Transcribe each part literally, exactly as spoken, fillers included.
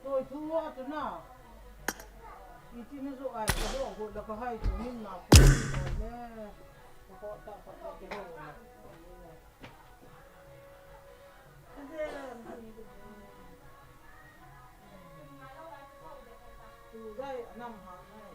Toi thu a tu na. Iti na zo ai, ka bo ho la ka hai tu nin na ko ni na le. Ko ko ta ko ta ke ho. Tu dai nam ha nai.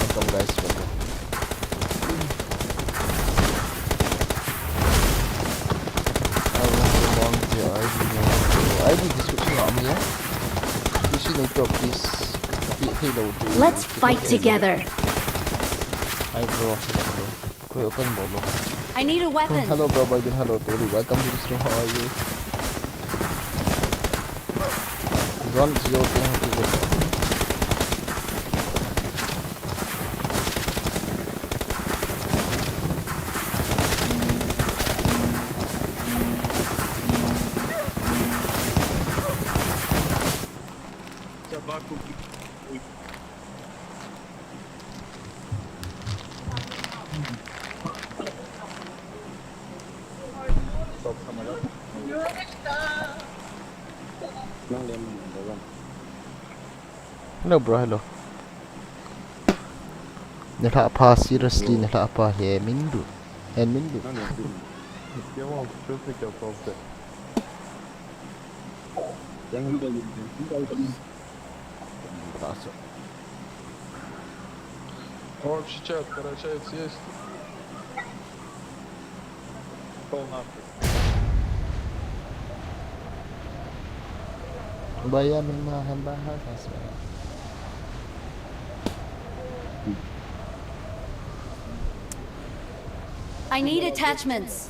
Welcome, guys, welcome. I want to mount the I D now. I D description a um ya. You see the top, please. Let's fight together. Hi, bro. Koi open bol lo. I need a weapon. Hello, bro. Biden, hello, Tori. Welcome to the stream. How are you? Zone zero ping to go. Hello, bro, hello. Nilhah pha, seriously, nilhah pha, he min du. He min du. Общий чат, короче, есть. Пошёл нахуй. Baya mina hamba ha kaswa. I need attachments.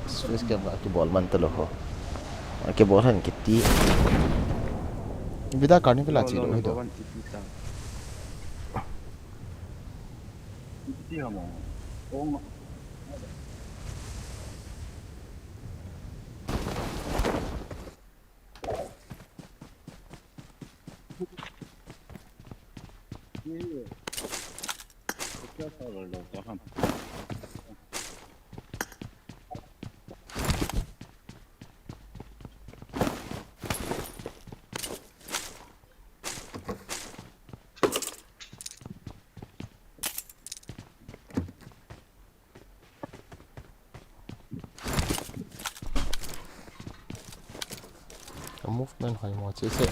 Space camp a kibol man talo ho. A kibol han kiti. Vida carnival a chi lo hi do. A movement hoi mo che che.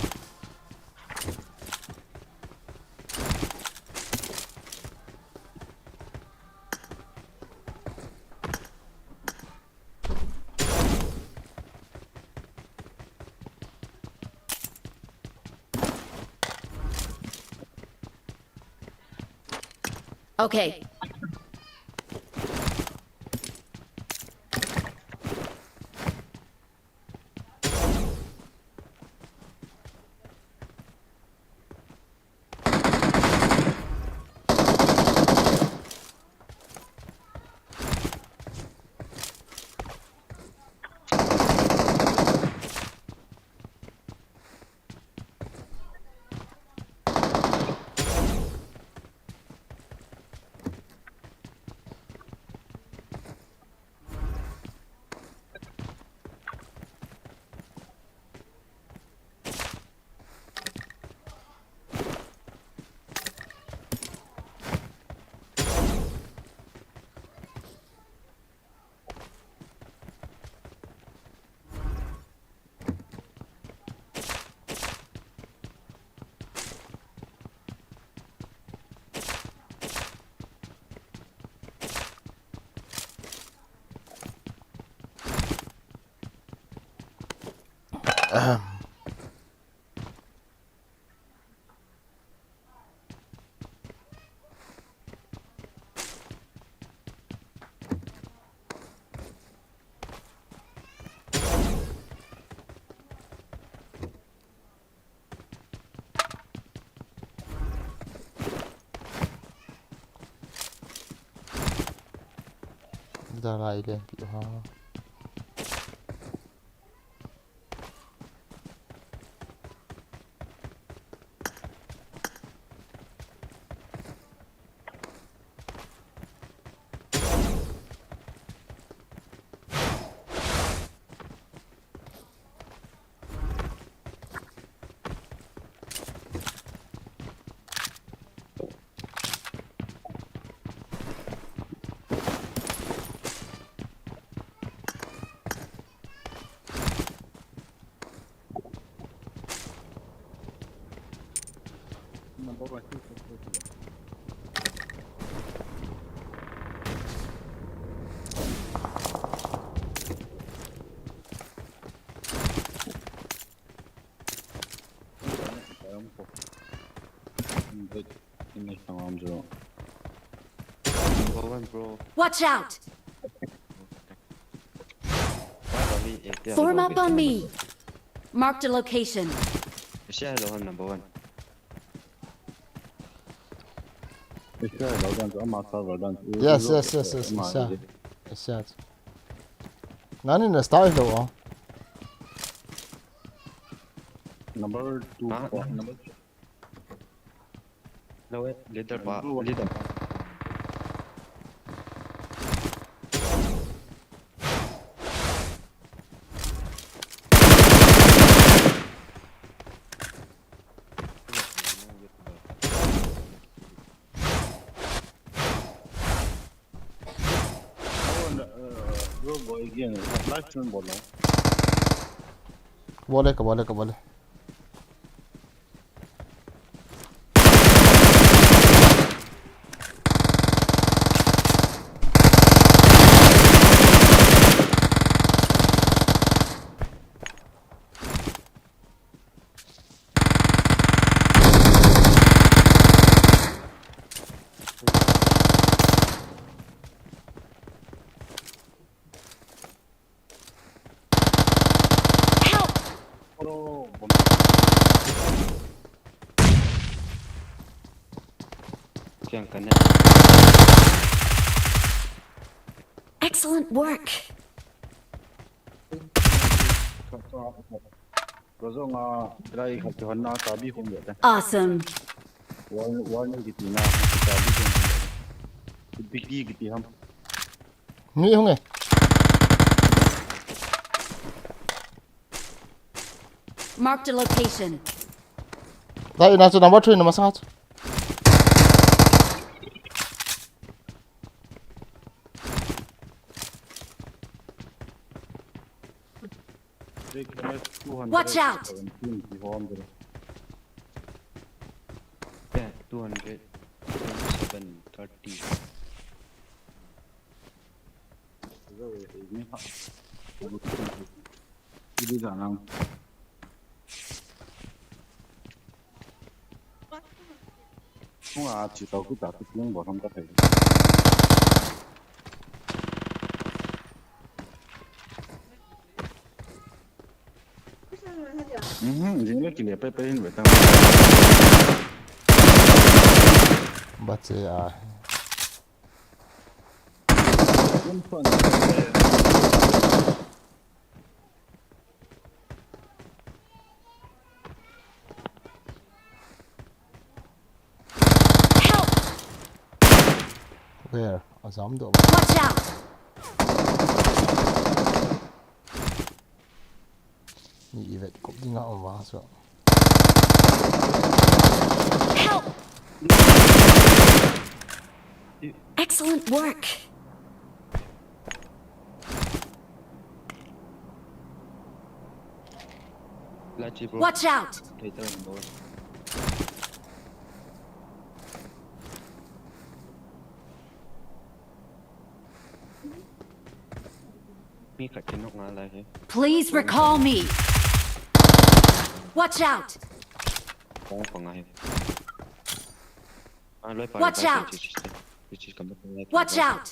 Okay. Dalai le pi ha. Number one, bro. Watch out! Form up on me. Marked a location. Yes, yes, yes, yes, yes. Yes, yes. Nani na start lo, oh. Number two, ah, number two. No, eh, leader pa, leader pa. Bol le, ka bol le, ka bol le. Help! Excellent work. Awesome. Mi hung e. Marked a location. Dai, ina chu number three, number sanga chu. Watch out! Yeah, two hundred, seven thirty. Mhm, jing le kile pe pe hin ve tang. Bache a. Help! Where? Azam do. Watch out! Ni ivet kop dinga oma so. Help! Excellent work. Watch out! Mi khat kinok nga lai hi. Please recall me. Watch out! Kong kong ahi. Ah, loi pa, Watch loi pa, out! Chi, chi, chi, chi, chi, kam, kam, kam, Watch out!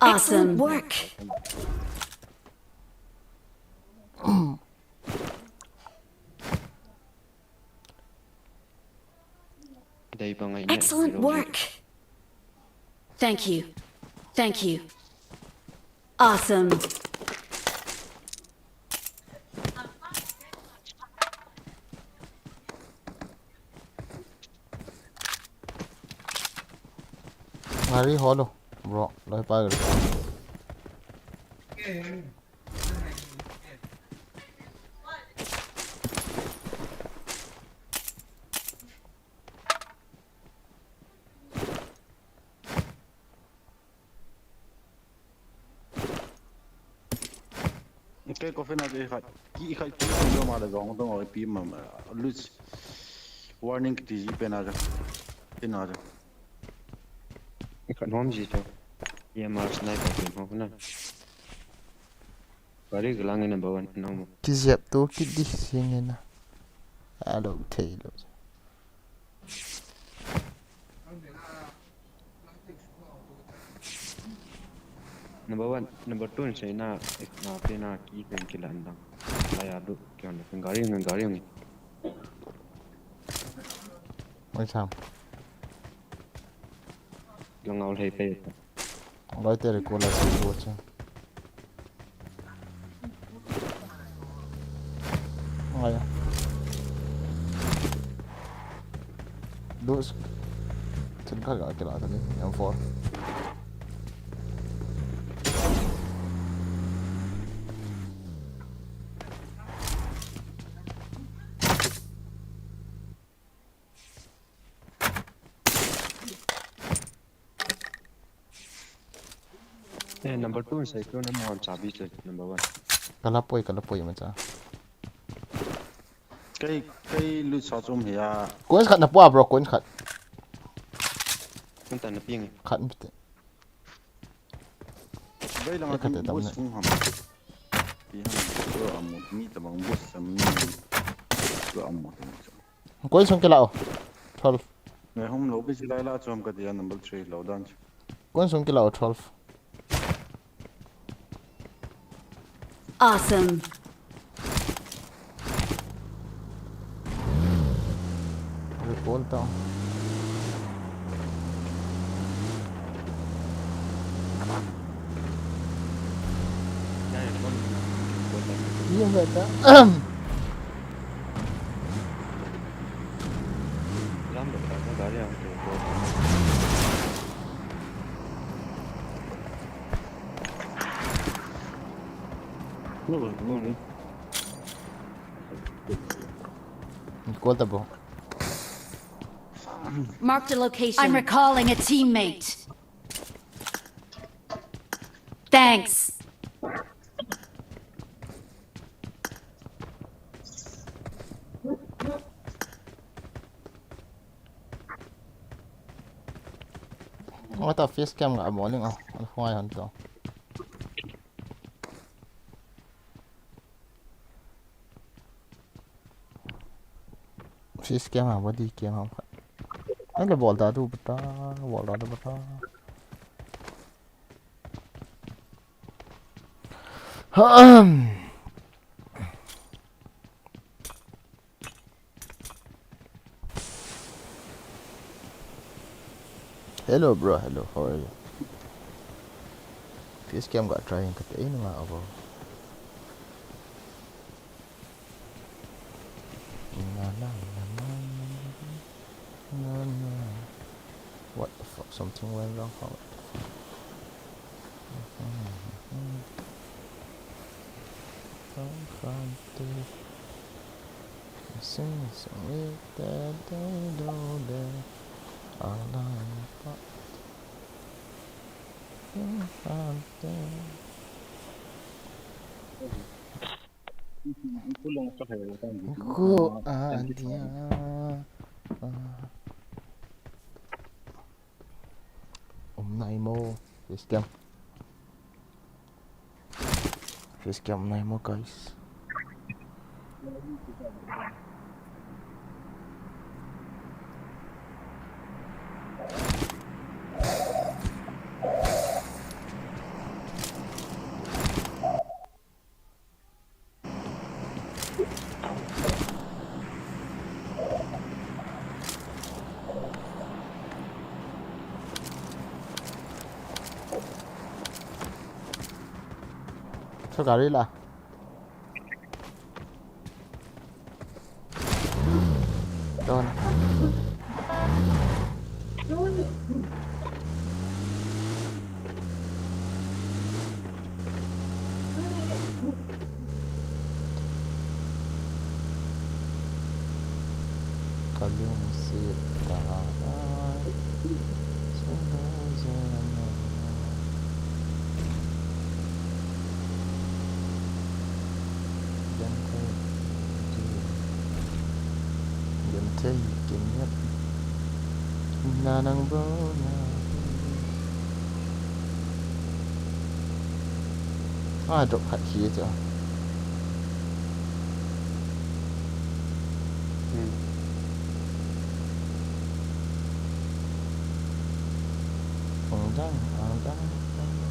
Awesome. Excellent work. Dei pa ngai ne, Excellent zero, zero. Work. Thank you. Thank you. Awesome. Gari holo, bro. Loi pa gari. Kei coffin a kei khat, kei khat kei khat jo ma le jong dong oi pi ma, ma, lose. Warning kiti ji pen a ja. Pen a ja. Khat hom ji to. E M R sniper pen ho na. Gari galang number one, no mo. Kijep to kiti sing na. A lo thei lo. Number one, number two ni sei na, na pe na ki pen kila andang. Aya du, kya na pen gari ngan gari ngan. Oi, Sam. Lang au lei pe. Loi te recall a si bo che. Ai. Dus. Thil khat ga kila ta ni, M four. Eh, number two, sai tu na mo chabi tu number one. Kala poi, kala poi ma cha. Kei, kei lu sa chum hi a. Coins khat na pua, bro, coins khat. Kun ta na ping. Khat mi te. Vai lang khat ta tam bus na. Sung ham. Pi ham, tu amu, mi ta bang bus sam mi. Tu amu, tu amu. Coin sung kila o. Twelve. Ngai hom lo, busy lai la chom ka dia number three lo dan. Coin sung kila o, twelve. Awesome. Recall ta. Yung beta. Recall ta bo. Marked a location. I'm recalling a teammate. Thanks. What a face cam ga morning ah. Ano ko ngayon to? Face cam ah, body cam ah. Ano, bol da du bata, bol da du bata. Hello, bro. Hello, how are you? Face cam ga try kate na nga abo. Na, na, na. What the fuck? Something went wrong. How the fuck? Confronted. Since we that they do the alarm clock. Confronted. Ko adia. Um, nai mo. Face cam. Base camp nai mo, guys. Chu gari la. Don. Kalungset ta. Genthei, genthei, kimiat. Na nang bo na. Ah, drop khat khi chu. Hmm. Ang dang, ang dang, ang dang,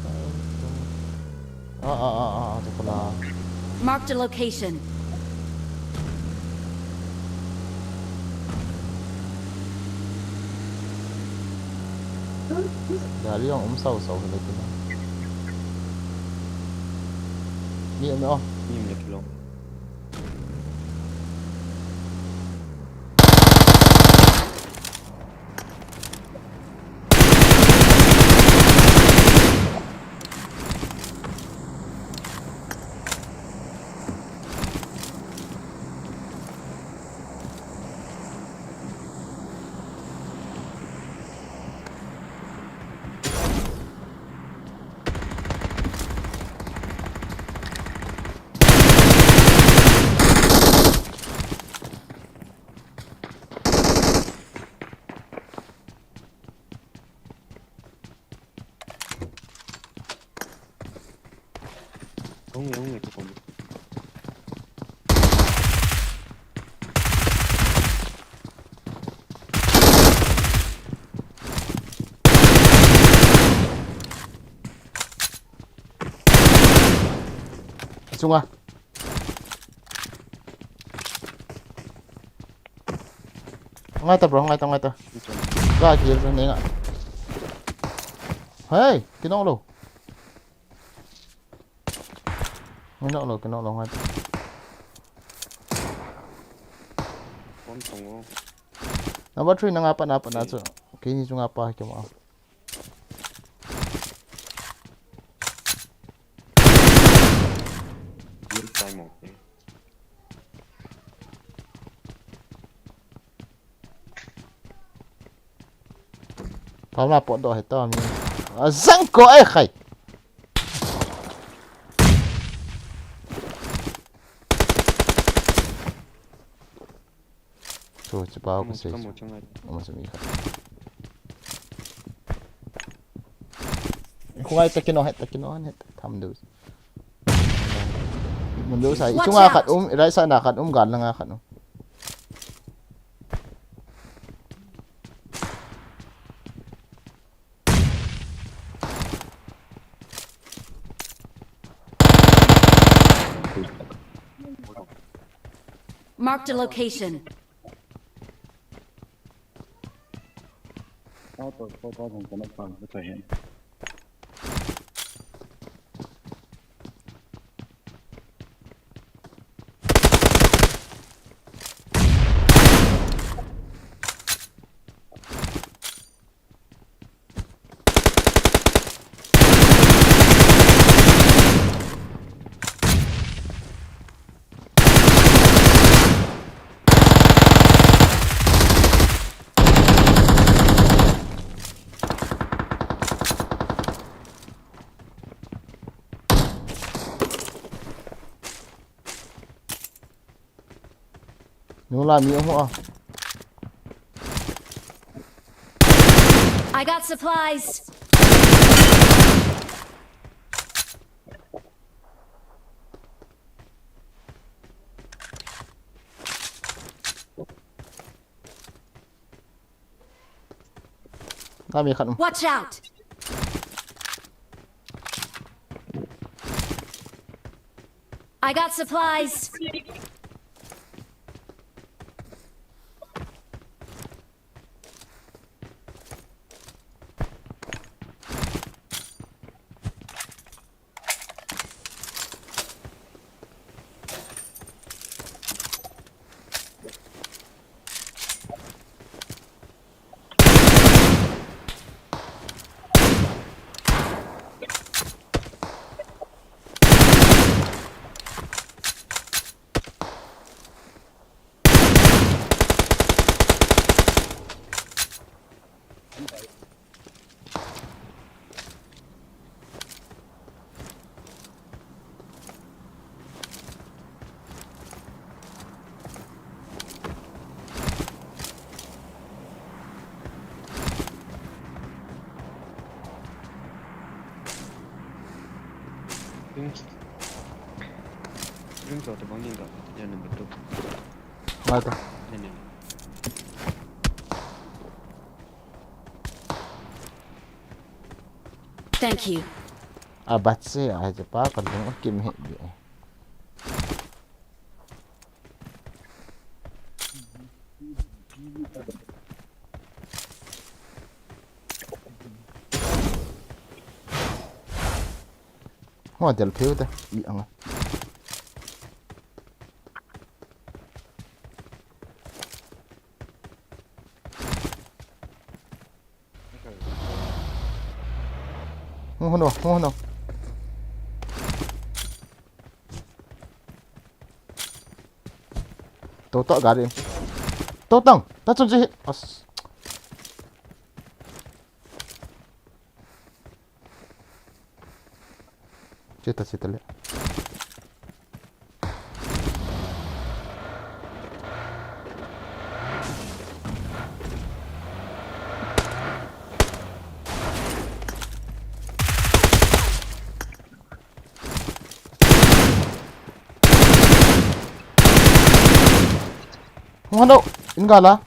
ang dang. Ah, ah, ah, ah, ah, tu pala. Marked a location. Gari jong um sau sau hile kila. Mi um e o. Mi um e kilo. Hung e, hung e, tu kom. Achunga. Ngai ta, bro, ngai ta, ngai ta. Ga kill ta, ne nga. Hey, kinong lo. Kinong lo, kinong lo, ngai ta. Kon tong lo. Number three, nanga pat na, pat na chu. Keini chu nga pa kima. Real time, okay. Pamla potdoh hita mi. A jang ko ai khai. Chu, chu pa ko sei. Kamu chu ngai. Ama chu mi kha. Ko ngai ta kino, het ta kino, het tham du. Mun du sai. Watch out! Ichunga khat um, right side na khat um, gal langa khat um. Marked a location. Nula mi um a. I got supplies. Ka mi khat um. Watch out! I got supplies. Drinks. Drinks out the bangin ka. Ya number two. Mata. Ya number. Thank you. A bat se a je pa kan ding kim he bi. Ho del pheu te i anga. Hung hon o, hung hon o. To ta gari. To tang, ta chun ji. As. Chita, chita le. Hung hon o, in gala.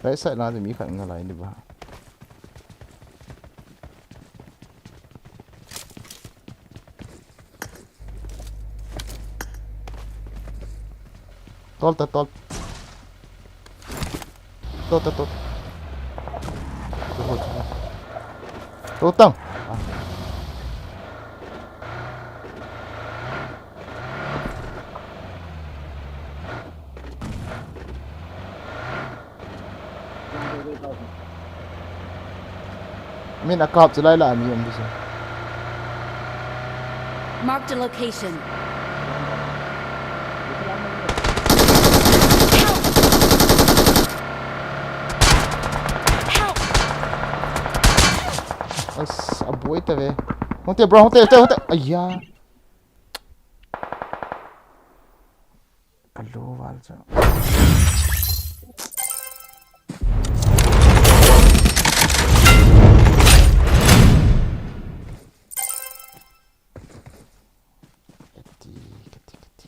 Right side na mi khat nalai ni ba. Tol ta tol. Tol ta tol. Tol tang. Ah. Min a kap chu lai la mi um ding. Marked a location. Help! As, a boi ta ve. Hung te, bro, hung te, hung te, hung te. Aya. Ka lo val chu. Kati, kati, kati, kati.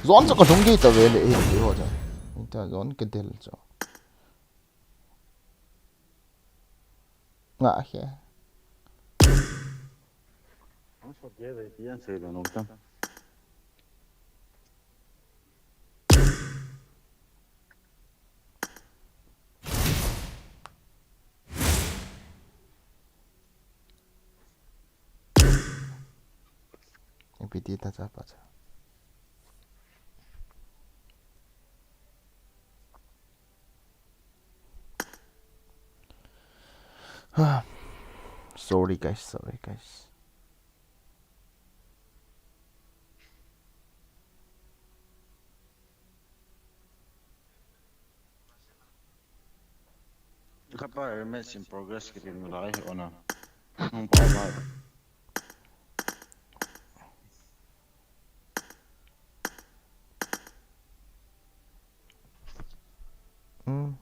Zone chu ka lhung gei ta ve le, eh, eh, ho chu. Ita zone ka del chu. Nga he. Ipi ti ta cha pa cha. Ha. Sorry, guys. Sorry, guys. Kapa match in progress kiti nalai hi ona. Nung pa ba. Hmm.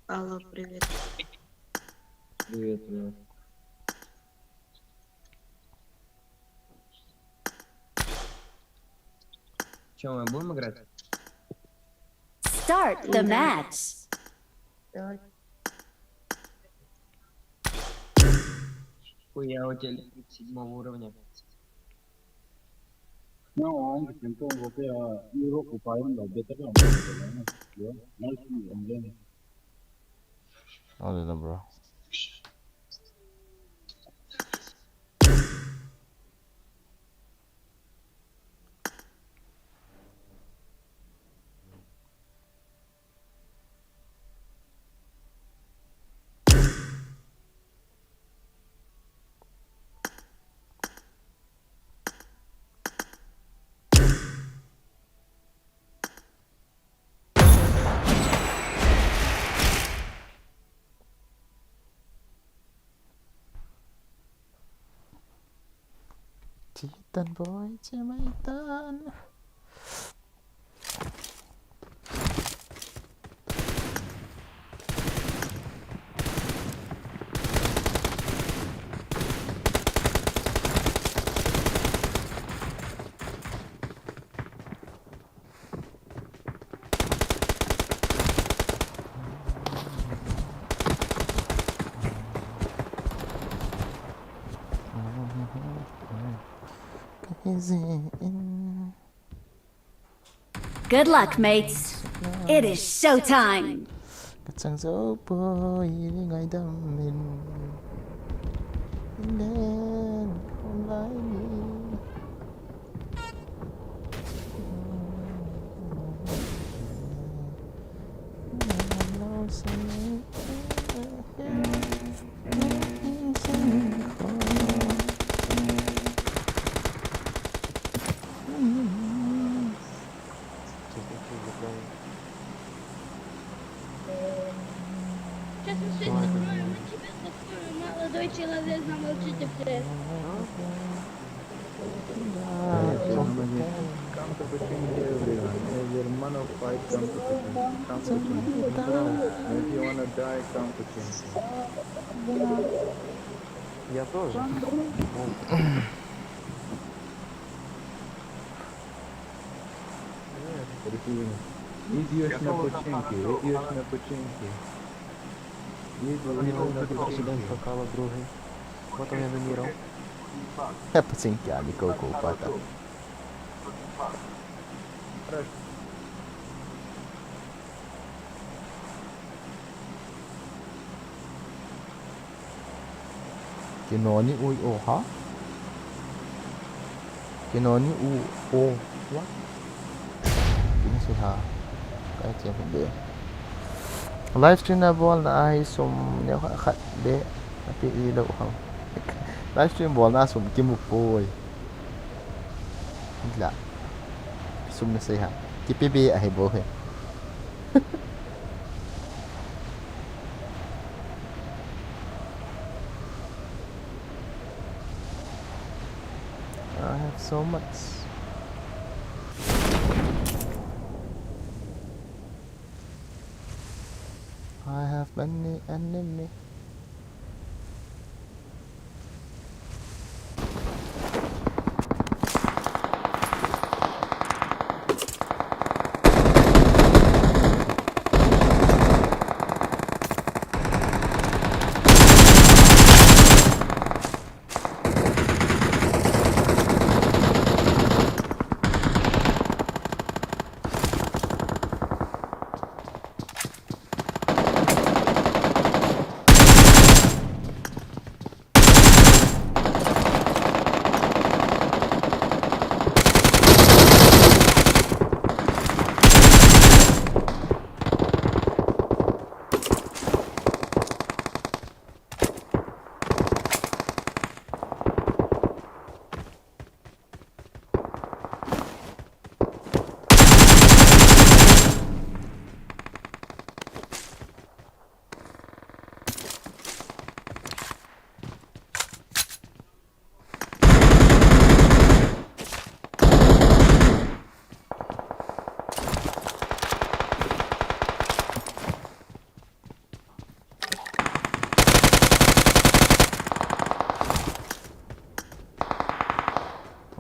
Алло, привет. Привет, привет. Чё, мы будем играть? Start the match. Давай. Хуя у тебя лимит седьмого уровня. Alala, bro. Chitan boy, chimaitan. Good luck, mates. It is showtime. Kachang zo poi, ri ngaidam in. Len, online. Сейчас мы всё это закроем, мы тебя закроем, молодой человек, замолчите все. Come to Pochinki, everyone. Every man of fight, come to Pochinki. Come to Pochinki. If you wanna die, come to Pochinki. Я тоже. Идешь на Починки, идешь на Починки. Идешь на Починки. Пока, другий. Вот он, я номером. He, Pochinki, ami kou kou pata. Kinoni ui o ha? Kinoni u o what? Kini si ha. Kai che be. Live stream na bol na ai sum ne khat be. Api i lo ha. Live stream bol na sum kimu poi. Ila. Sum na sei ha. Kipe be ahi bo he. I have so much. I have many enemy.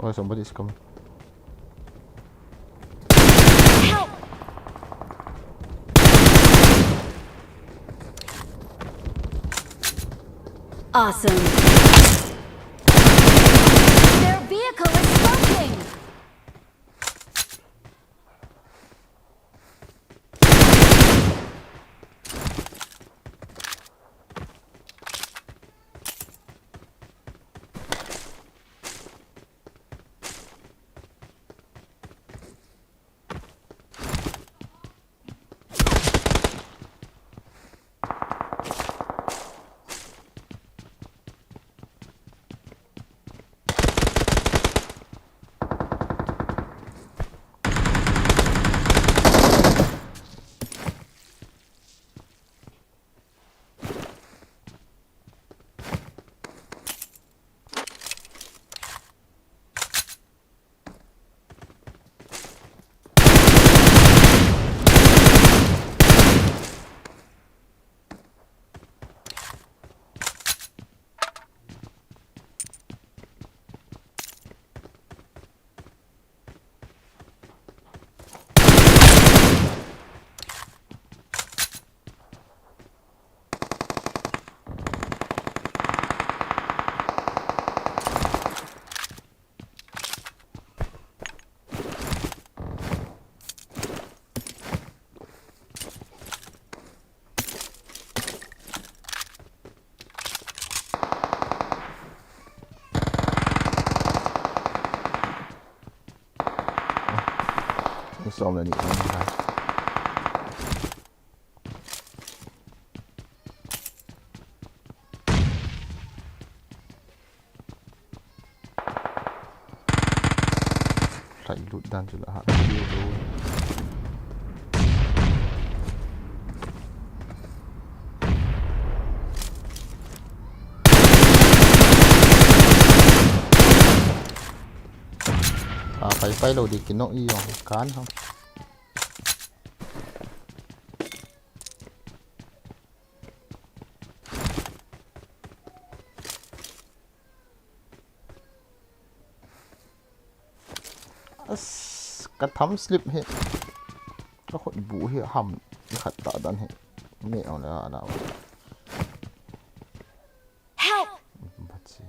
Oh, somebody is coming. Help! Awesome. Their vehicle is smoking! Som le ni. Lhai lut dan chu la ha. A, pai pai lo di kino i yong kan ham. As, ka tham slip hi. Ka khut bu hi ham khat ta dan hi. Me on la la. Help! Bat si.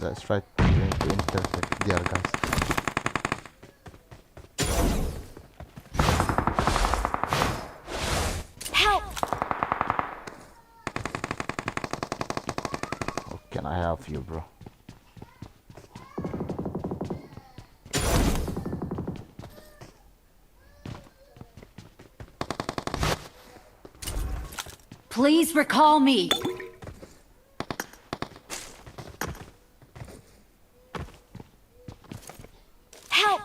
That's right, going to intercept there, guys. Help! What can I help you, bro? Please recall me. Help!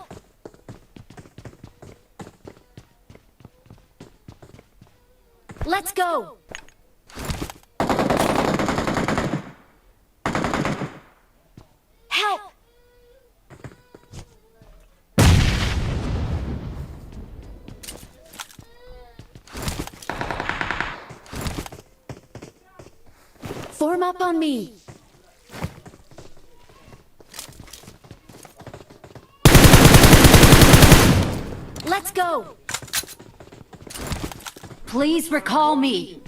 Let's go! Help! Form up on me. Let's go. Please recall me.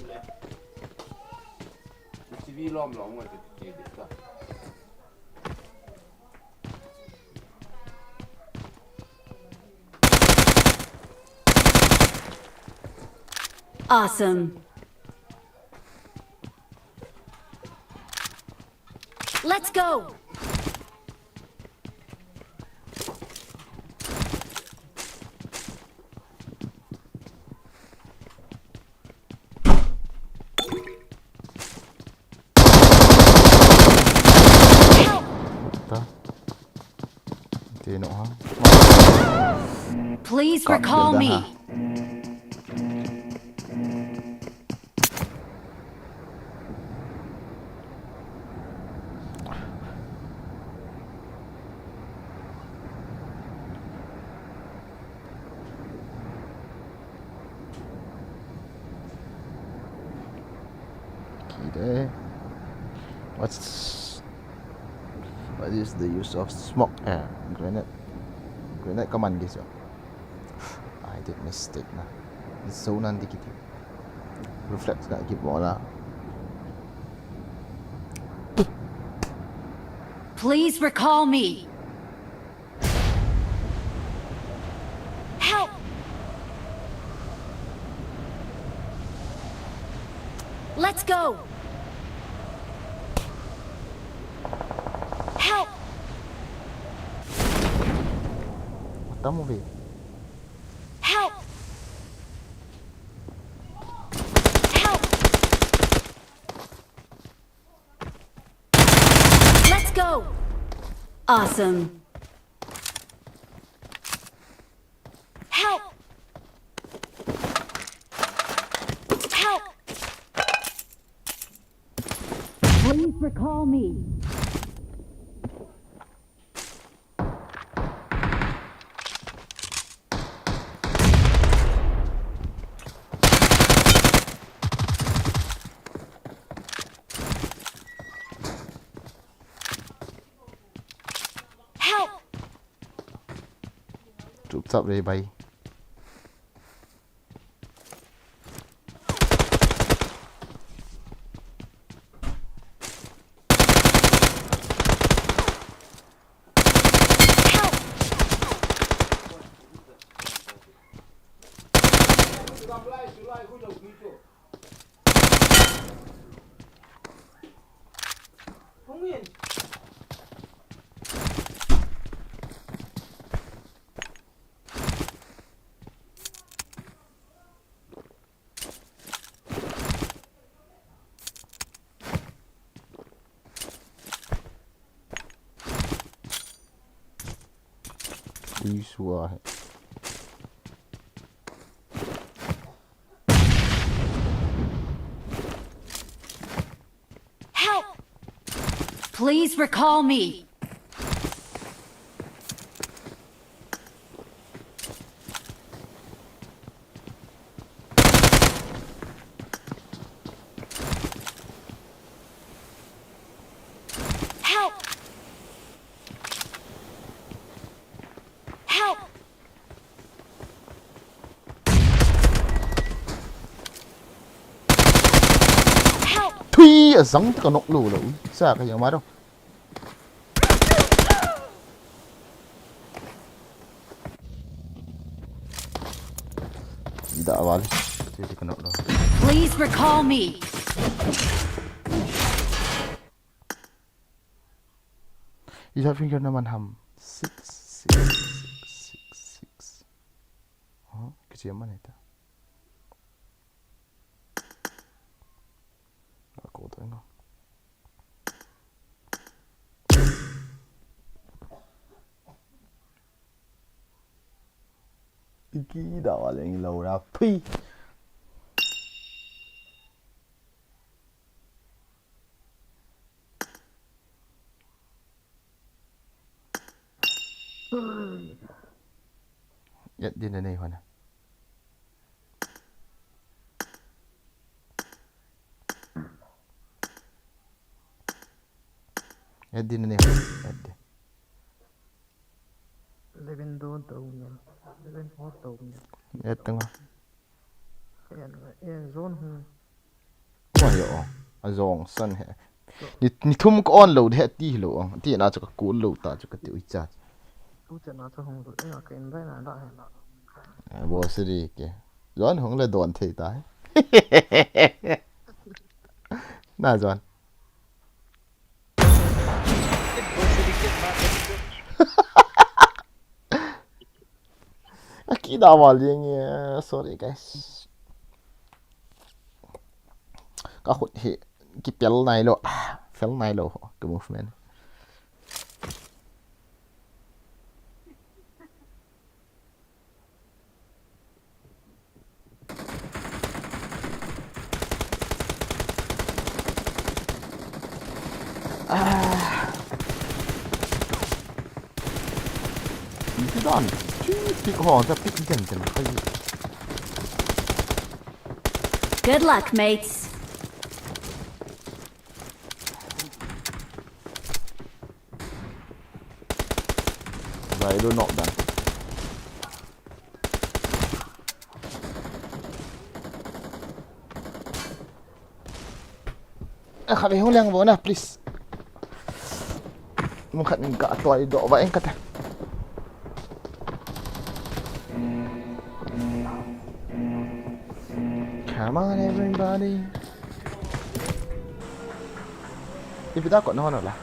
Awesome. Let's go. Ta. Ti no ha. Please recall me. Ide. What's, what is the use of smoke? Eh, grenade. Grenade kaman kisa. I did mistake na. Zone nan dikit. Reflex na kibol na. Please recall me. Help! Let's go! Help! Tamo be. Help! Help! Let's go! Awesome. Help! Help! Please recall me. Help! Chupchap re bhai. Help! Ui, sua hai. Help! Please recall me. Help! Help! Help! Thui, azang ta ka knock lou lou. Sa ka yang ma do. Ida awal. Thui ka knock lou. Please recall me. Ija finger na man ham. Six, six, six, six, six. Oh, kichi man ita. Ako to nga. Iki da wa leng lo ra phi. Yat din na nei hona. Yat din na nei hona. Yat din. Eleven do do niam. Eleven four do niam. Yat tanga. Yan, yan zone hung. Ko yo, a zong san he. Ni, ni thum ko on lo de ti lo ong. Ti na chu ka kul lo ta chu ka ti ui cha. Tu cha na chu hung lo. Ina ka invite na da he na. A bo siri ke. Zon hung le don thei ta he. Na zon. Aki da wal yeng e, sorry guys. Ka khut hi kipel nai lo, ah, fel nai lo ka movement. Ah. Iti dan. Chu pick ho, ta pick den den. Good luck, mates. Ai, lu nok dan. Eh, khat ve hung leng vo na, please. Mun khat in ka toi doh va eng kate. Come on, everybody. Ipi ta ko na hon la.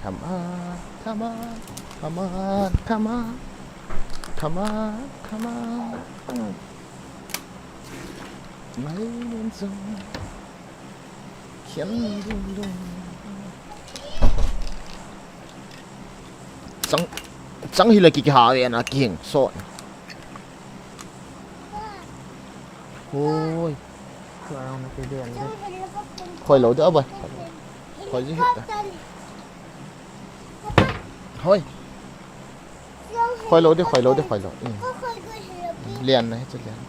Come on, come on, come on, come on. Come on, come on. Mai lun sung. Khian lun lun. Chang, chang hi la ki ki ha ve na ki hing so. Hoi. Khoi lo de abai. Khoi ji hita. Hoi. Khoi lo de, khoi lo de, khoi lo. Lian na hi chu lian.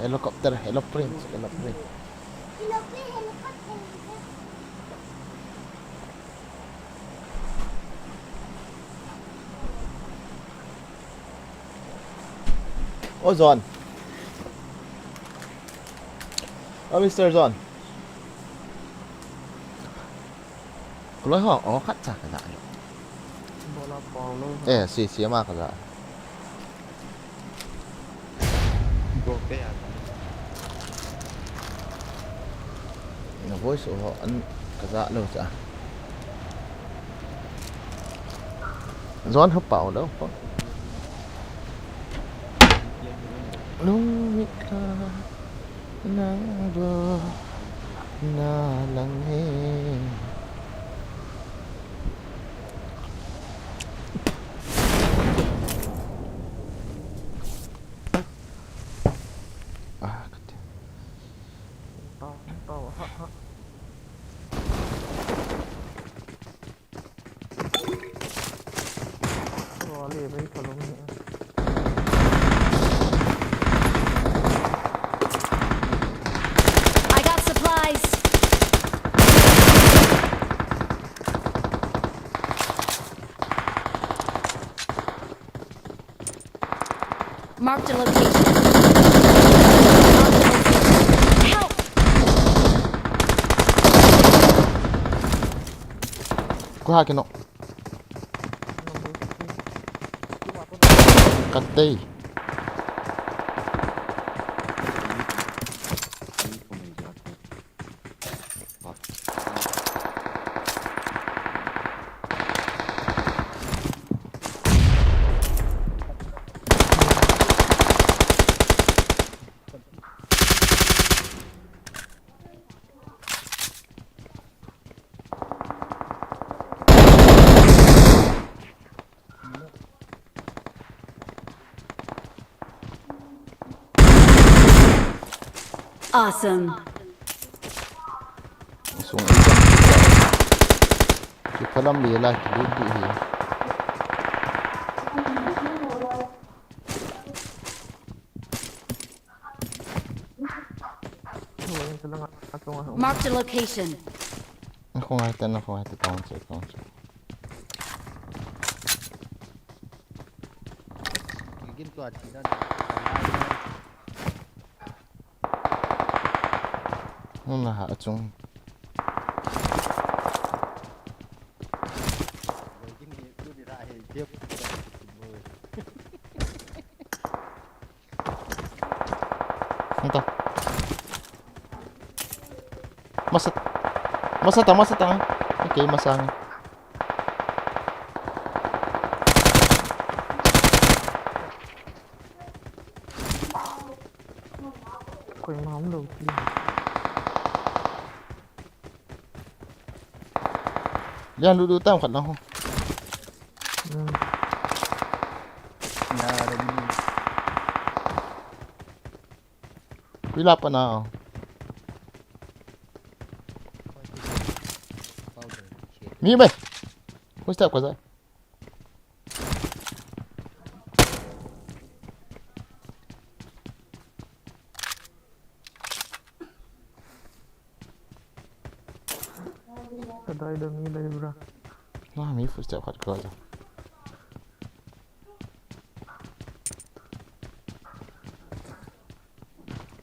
Helicopter, helicopter, helicopter. O John. O Mister John. Kuloi ho, o khat cha ka ja. Bola pong lo. Eh, si, si ma ka ja. Go pe ya. Na voice over an ka ja lo cha. John ha pau lo. Lung mi ka na bo na lang he. Ah, kati. Tao, tao, ha, ha. Wale, very follow me. I got supplies. Marked a location. Marked a location. Help! Ko ha kino. Katei. Awesome. Sung ikan. Ki phalam le la ki lut di hi. Marked a location. Khong ai ta, khong ai ta, tong che, tong che. Kigin tua thina. Nuna ha chung. Ito. Masa, masa ta, masa ta. Okay, masa. Koi ma um lo ti. Lian lu lu tam khat lang ho. Hmm. Ya, ada gini. Pila pa na. Mi bai. Koi step ko sa. Kadai da mi dai bra. Na mi footstep khat ka ja.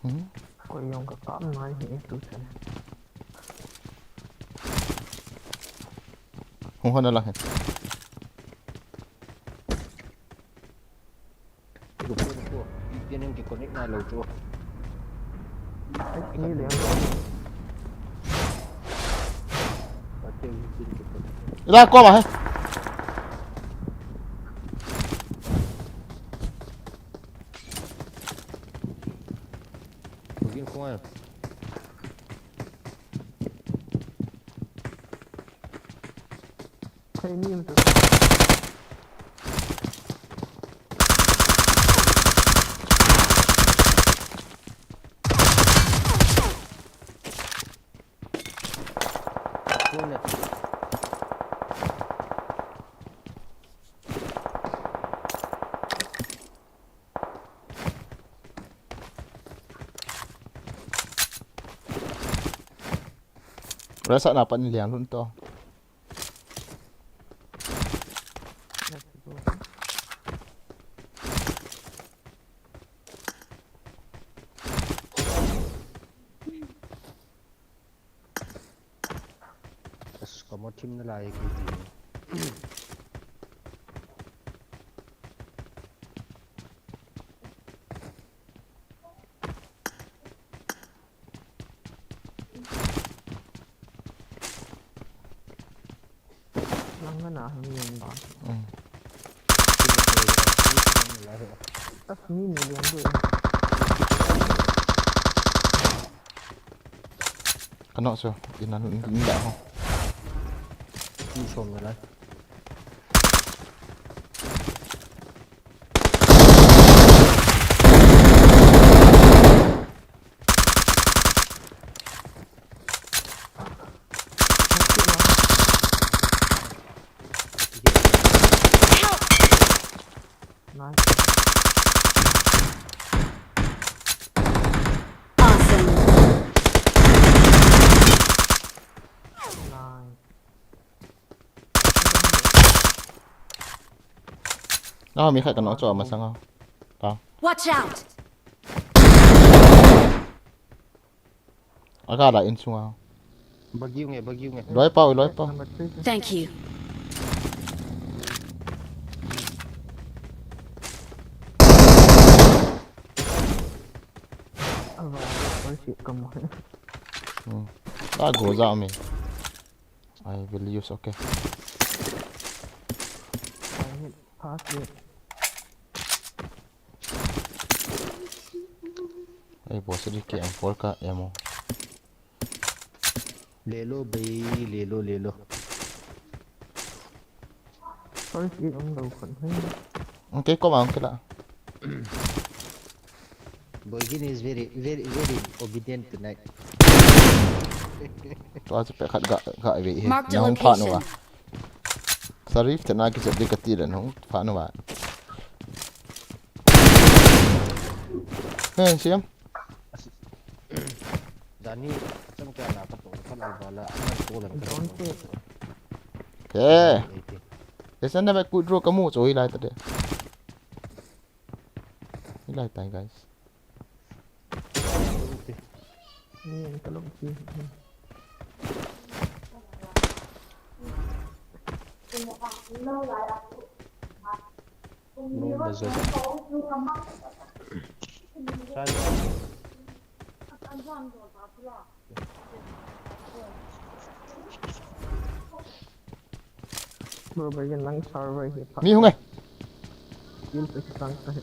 Hmm? Koi jong ka kam nai hi tu chan. Hung hon a lang hen. Ko ko ko. Pian in ki connect nai lou chu. Ai, ni le. Ila ko ba he. Ko gin ko ai. Thei ni um tu. Rasa na pan liang lun to. As, kamo thim na lai kiti. Lang na na hang yun ba? Hmm. Tas ni ni liang du. Kano so, inan ni da ho. Ni som na lai. Nice. Awesome. Nice. Nang mi khat kano cho masang a. Ta. Watch out! Aga la in sunga. Bagi nge, bagi nge. Loi pau, loi pau. Number three. Thank you. Ava, oi si kamu. Hmm. Ah, go za mi. I will use, okay. I need pass it. Ei, boss, di ke ang por ka emo. Le lo, bhai, le lo, le lo. First aid ang daw kan, hey. Okay, ko ma, okay la. Boy, Gin is very, very, very obedient tonight. Tua chu pekhat ga, ga ve he. Mark the location. Nahung pha nu a. Sarif te na ki jep di ka ti le nahung pha nu a. Hey, siam. Jani, chang kya na ka to, ka la ba la, na to la. Don't say. Hey. Esa na ba ku draw ka mu cho hi lai ta de. Hi lai tai, guys. Ni ang talong si. No, bazo. Saan? Bro, bhai, ye nang server hi pha. Mi hung e. Skill pe sang ta he.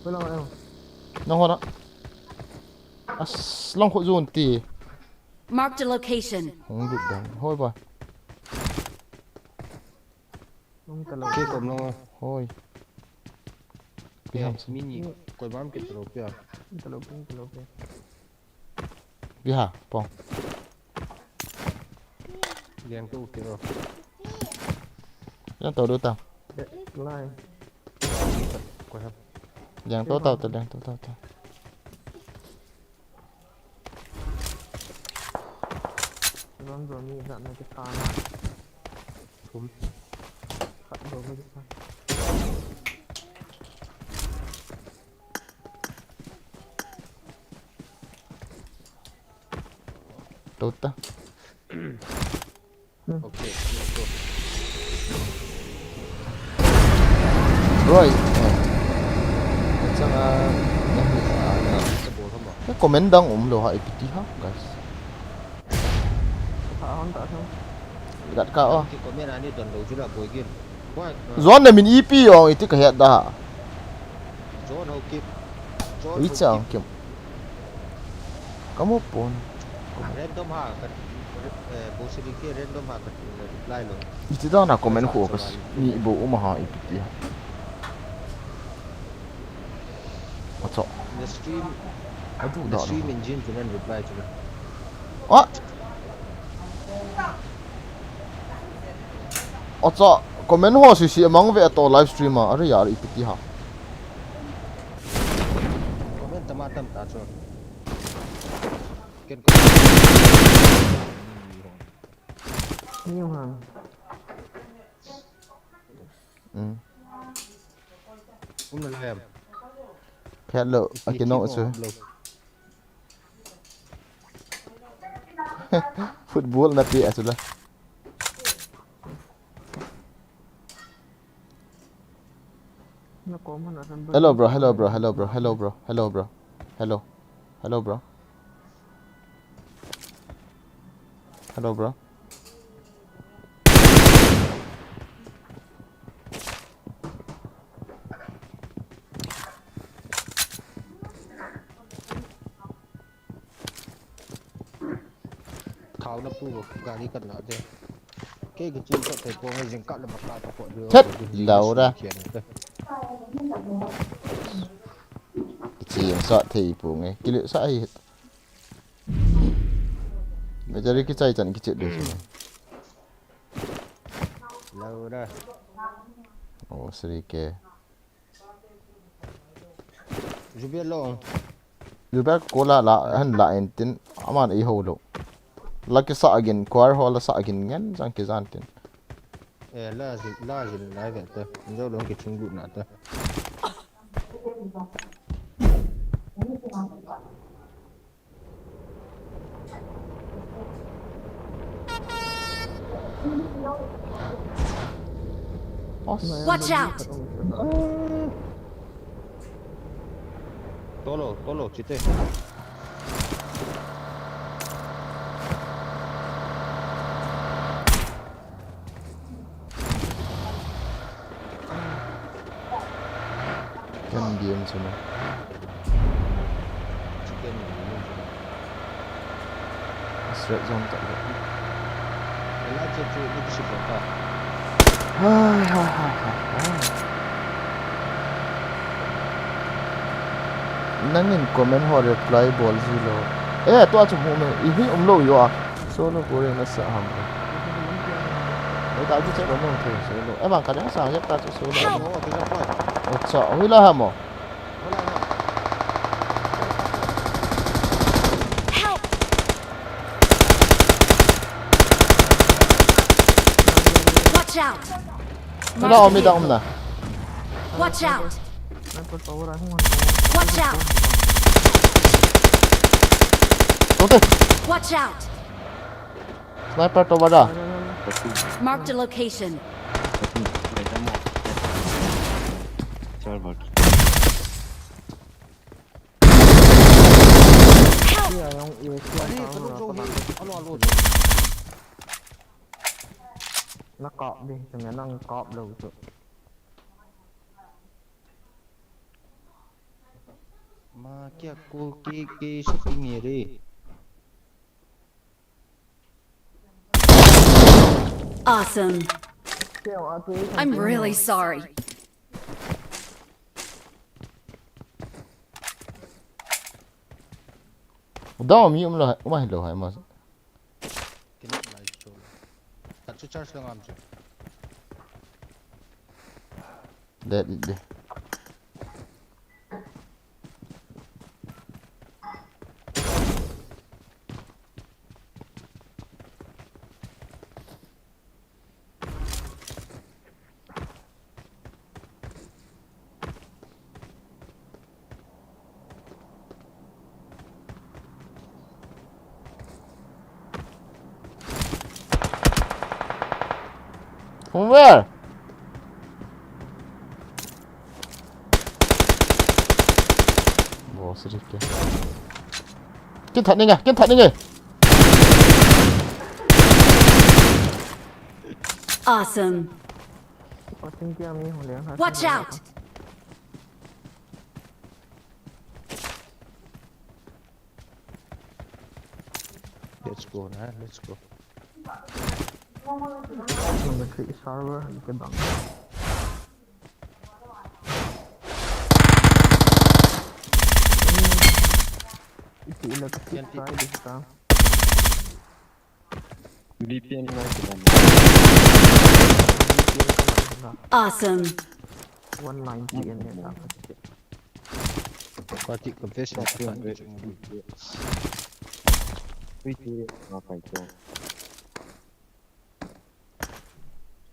Wala, wala. Nang ho na. As long kho zone ti. Marked a location. Hung lut dan. Hoi ba. Nung ta lo. Ke kom long. Hoi. Pi ham. Mini. Koi bam ke ta lo pia. Ta lo pia, ta lo pia. Biha, pong. Liang tu kiro. Liang tu du ta. Lai. Ko ha. Liang tu ta, liang tu ta, ta. Bro, ni za na ki sa na. Thum. Khat bro, ki sa. Tota. Okay, let's go. Right. Eh. Chang a, na hi a, na. Sa bol hama. Na comment dang um lo ha, ipi ti ha, guys. Gat ka, oh. Ki comment ani don lo jula boy gin. What? Zone na min ipi ong iti ka het da. Zone ho kip. Zone ho kip. Kamu pon. Random ha ka, eh, bosiri ke random ha ka reply lo. Iti da na comment ko kas ni bo uma ha ipi ti ha. What's up? The stream, I do the not stream know. Engine to then reply to them. What? Acha, comment ho sisi amang ve to live stream a, are yar ipi ti ha. Comment tama tam ta chu. Ken ko. Ni ha. Mm. Um na lem. Phet lo, a ki no chu. Football na pi a chu la. Hello, bro. Hello, bro. Hello, bro. Hello, bro. Hello, bro. Hello. Hello, bro. Hello, bro. Thao na pu gari kan na de. Ke ke chin sa thei ko ngai jing ka le ma ka ko de. Thet, Laura. Chin sa thei pu ngai. Kile sa hi. Me jari ki chai chan ki chet de. Laura. Oh, sri ke. Jubel lo. Jubel ko la la, han la en tin, aman ei ho lo. La ki sa agin, kwar ho la sa agin ngen, jang ki jan tin. Eh, la jil, la jil, la ve ta. Njo lo ki chung gu na ta. Watch out! Tolo, tolo, chite. Ken game chu na. Chicken ni ni chu. Straight zone ta le. Ela che che ni ki support ta. Hai, hai, hai, hai, hai. Nangin comment ho reply bol ji lo. Eh, tua chu mu me. I hi um lo yo a. Solo ko re na sa ham. Ei ta ji che ba mo thei solo. Eh, bang ka dang sa ya ta chu solo. Help! Acha, hui la ha mo. Help! Watch out! Hui la, om i dang om na. Watch out! Watch out! Tonte. Watch out! Sniper to bada. Marked a location. Help! Nakap di, tengah nangkap lo tu. Ma kya ko ke ke shooting ye re. Awesome. I'm really sorry. Dom yum lo, ma lo hai ma. Kini lai chu. Kat chu charge lang am chu. Let it be. From where? Boss ri ke. Kin that ninge, kin that ninge. Awesome. Watch out! Let's go, na, let's go. Number three server, look at that. Iti electric side is down. V P N na kibang. Awesome. One ninety N S. Kati confession. Wait, wait, wait.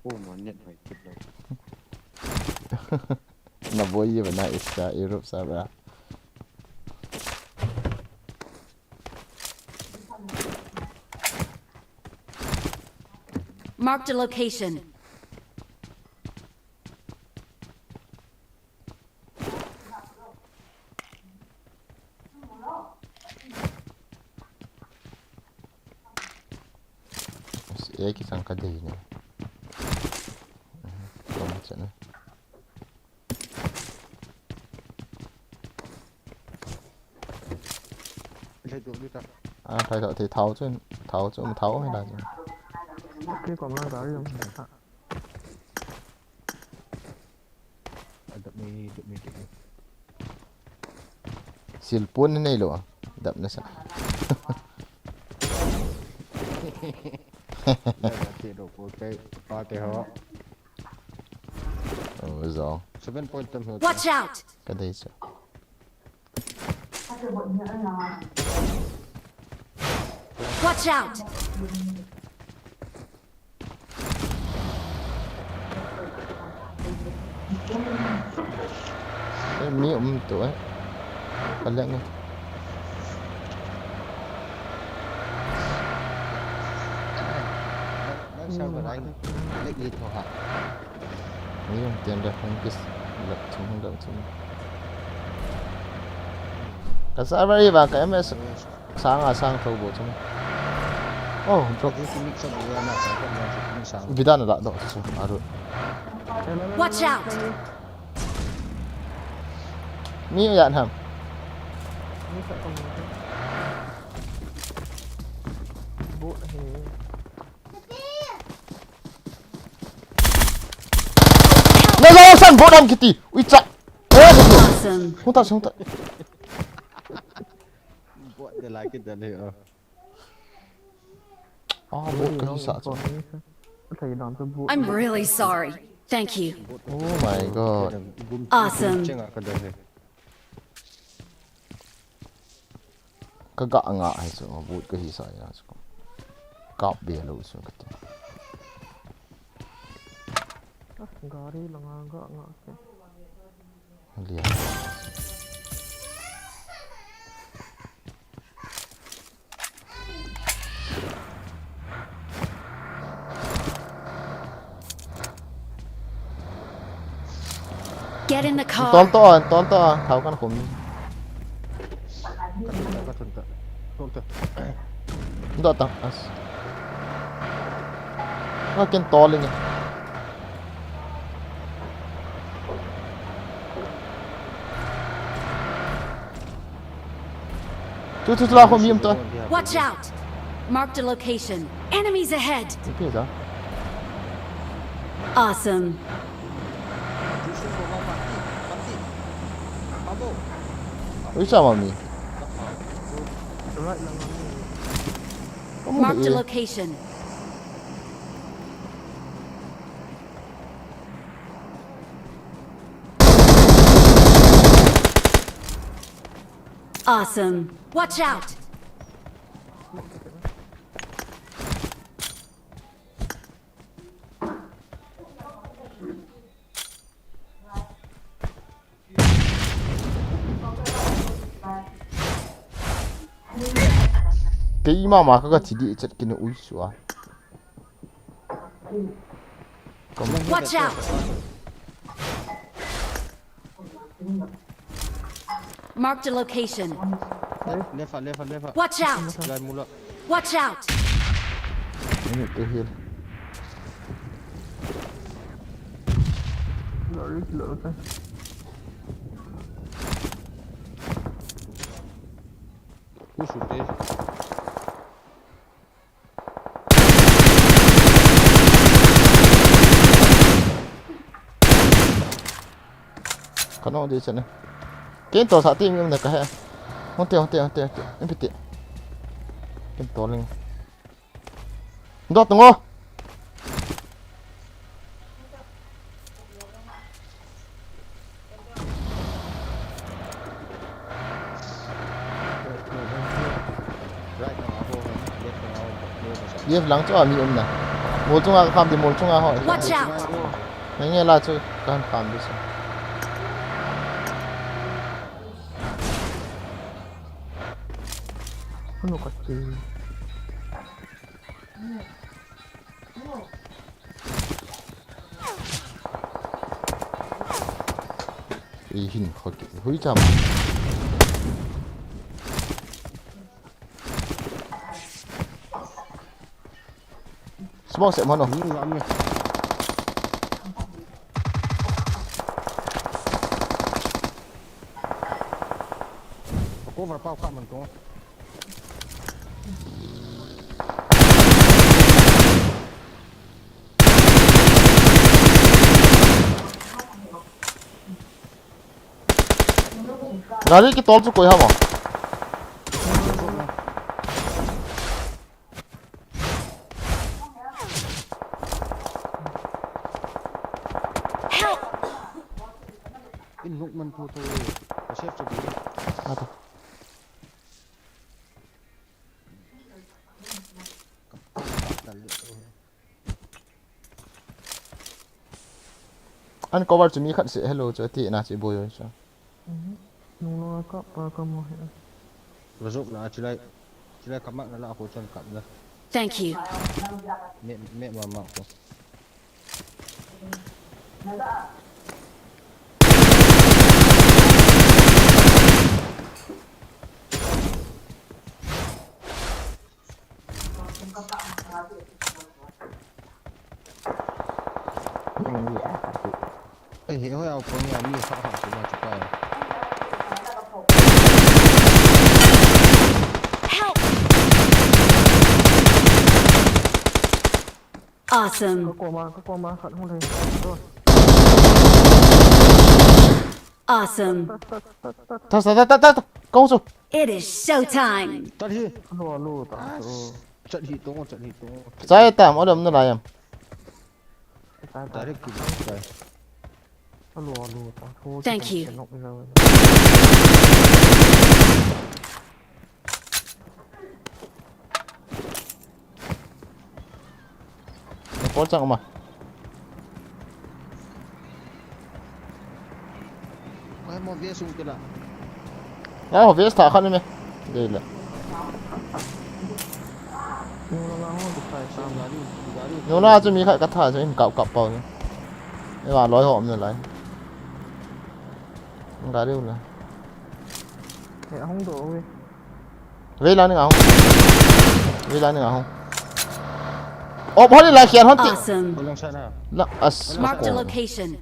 Oh, man, net hoi kit lo. Na boi ye bana isa Europe sa ba. Marked a location. Eki sang ka dei ne. Kom chana. A, thai thau, thei thau chun, thau chun, thau mai la chun. Ke kom la gari jong. Adap ni, adap ni, adap ni. Silpun nei lo, adap na sa. Adap na ti lo ko kai, pa te ho. Oh, zo. Seven point tam ho. Watch out! Ka dei sa. Watch out! Eh, mi um tu eh. Ka lek ni. Nang sa ba nang lek ni tu ha. Ni um tiam da hung kis lap thum hung dam thum. Ka sa ba ri ba ka M S sang a sang tho bo thum. Oh, drop. Bidan la do thum aru. Watch out! Mi ya nam. Na zo san bo nam kiti. Ui cha. Eh, awesome. Hung ta, hung ta. Bo de la kit da le, oh. Ah, bo ka hi sa cha. I'm really sorry. Thank you. Oh my God. Awesome. Ka ga nga hai chu, boot ka hi sa ya chu. Kap be lo chu ka ti. Ah, gari langa ga nga ke. Lia. Get in the car. Ton to, ton to, thau kan khum. Ka thun ta, ka thun ta. Ton ta. Ton ta. Ton ta. As. Ka ken to le ni. Chu, chu, chu, la khum yim to. Watch out! Marked a location. Enemies ahead! Ipi da? Awesome. Ui, cha ma mi. Marked a location. Awesome. Watch out! Keima ma ka ka thi di chat kini ui sua. Watch out! Marked a location. Left, left, left, left. Watch out! Lai mula. Watch out! Ini tu heal. Lari kilo ta. Push te. Kano di sene. Ken to sa ti mi um na ka he. Honte, honte, honte, honte. Impiti. Ken to ling. Dot ngo. Left lang chu a mi um na. Mol chunga ka kham di, mol chunga ho. Watch out! Nge la chu ka kham di sa. Ano ka ti? Ei hin kho ki hui cham. Smoke se mano. Ni la mi. Cover pau ka man ko. Gari kitol chu koi ham? Help! In nuk man thu thu. Ka save chu bi. Ata. An cover chu mi khat se hello chu ati na chi boi chu. Mhm. Nung nung ka pa ka mo he. Bazuk na chilai. Chilai kamak na la ko chan kap na. Thank you. Me me ma ma ko. Ei, hoi au kong ya mi kha kha kuma chu kai. Help! Awesome. Ka koma, ka koma khat hung lei. Awesome. Ta ta ta ta ta. Kong su. It is showtime. Tat hi. Alo, alo, ta. Chat hi tong, chat hi tong. Chai tam, alo, na la yam. Direct kill, chai. Alo, alo, ta. Thank you. Report chang ma. Ai, mo vest sung kila. Ai, ho vest tha khan me. Dei la. Nula chu mi khat ka tha chu in kap kap pau. Eva loi hom ne lai. Gari u la. He hung do we. Vei lang ning ahung. Vei lang ning ahung. Op hon in la khian hon ti. Awesome. Ko lang sana. La as. Marked a location.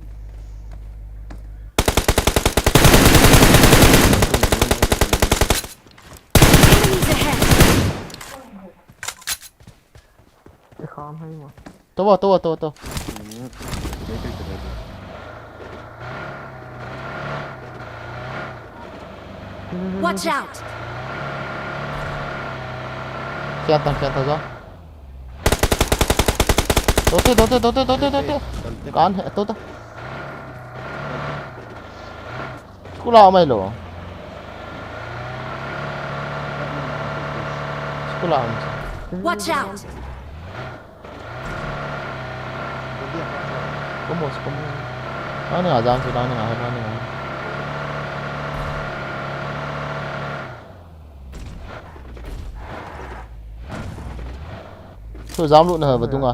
Enemies ahead. Te kham hai ma. To, to, to, to. Watch out! Khian tan, khian tan jo. To te, to te, to te, to te, to te. Kan he, to, to. School a mai lo. School a mai. Watch out! Komo, komo. Nani nga jam si, nani nga, nani nga. Thu jam lut na ha, vadung a.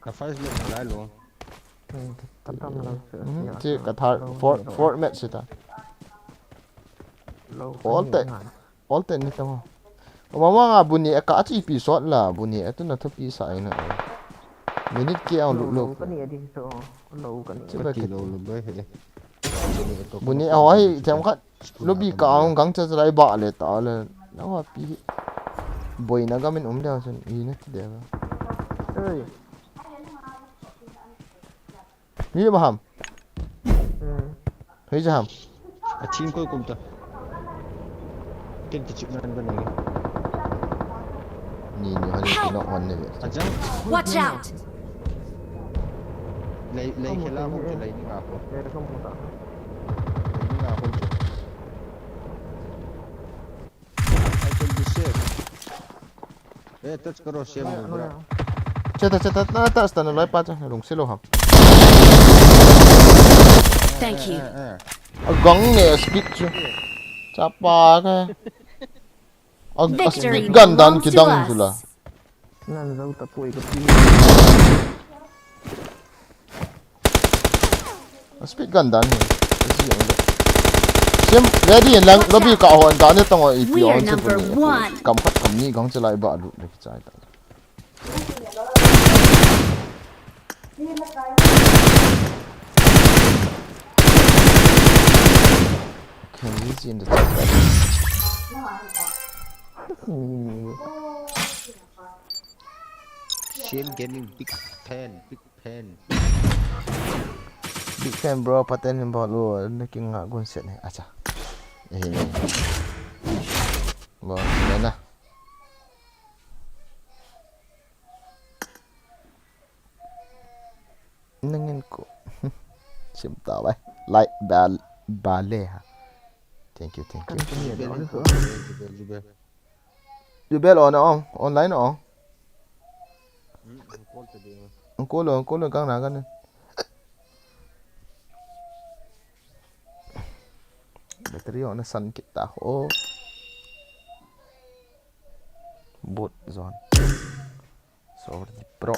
Ka first match lai lo. Hmm, ka tam lang. Hmm, ya, chi ka third, fourth, fourth match si ta. Lo, all te, all te ni tong. Mama nga buni eka achi pi sot la, buni etu na thupi sa ina. Minute ki ang lo, lo, lo. Ka ni adi so, lo ka ni. Chi ba ki lo, lo ba he. Buni a hoi, them khat. Lobby ka ang gang cha cha lai ba le ta le. Na wa pi. Boina gamin um le chun i na ti de ba. Oi. Mi ba ham. Hmm. Hei ja ham. A team koi kum ta. Ken ti chik nan ba ne. Ni ni hali ki nok wan ne. Acha. Watch out. Lei, lei khela mo ke lei ni nga ko. Lei ka mo ta. Lei ni nga ko. I can be safe. Eh, touch karo, safe mo, bro. Cheta, cheta, na touch ta na loi pa cha, na lung silo ham. Thank you. Eh, eh. Agang ne speed chu. Chapa ka. Ag, ag speed gan dan kidang chu la. Nan zau ta poi ka pi. Speed gan dan hi. Sim ready lang lobby ka hon dan ni tong i pi on chu. Kam khat kam ni gang che lai ba lu le ki chai ta. Can you see in the chat? Shane Gaming, big fan, big fan. Big fan, bro, paten ni bol lo, na king nga gun set ni. Acha. Eh. Bol na. Nangin ko. Sim ta bai. Like bal bale ha. Thank you, thank you. Jubel, jubel, jubel. Jubel on on, online on. Hmm, ang call ta ding. Ang call, ang call, kang na kan. Battery on na san kita ho. Boot zone. Sorry, bro.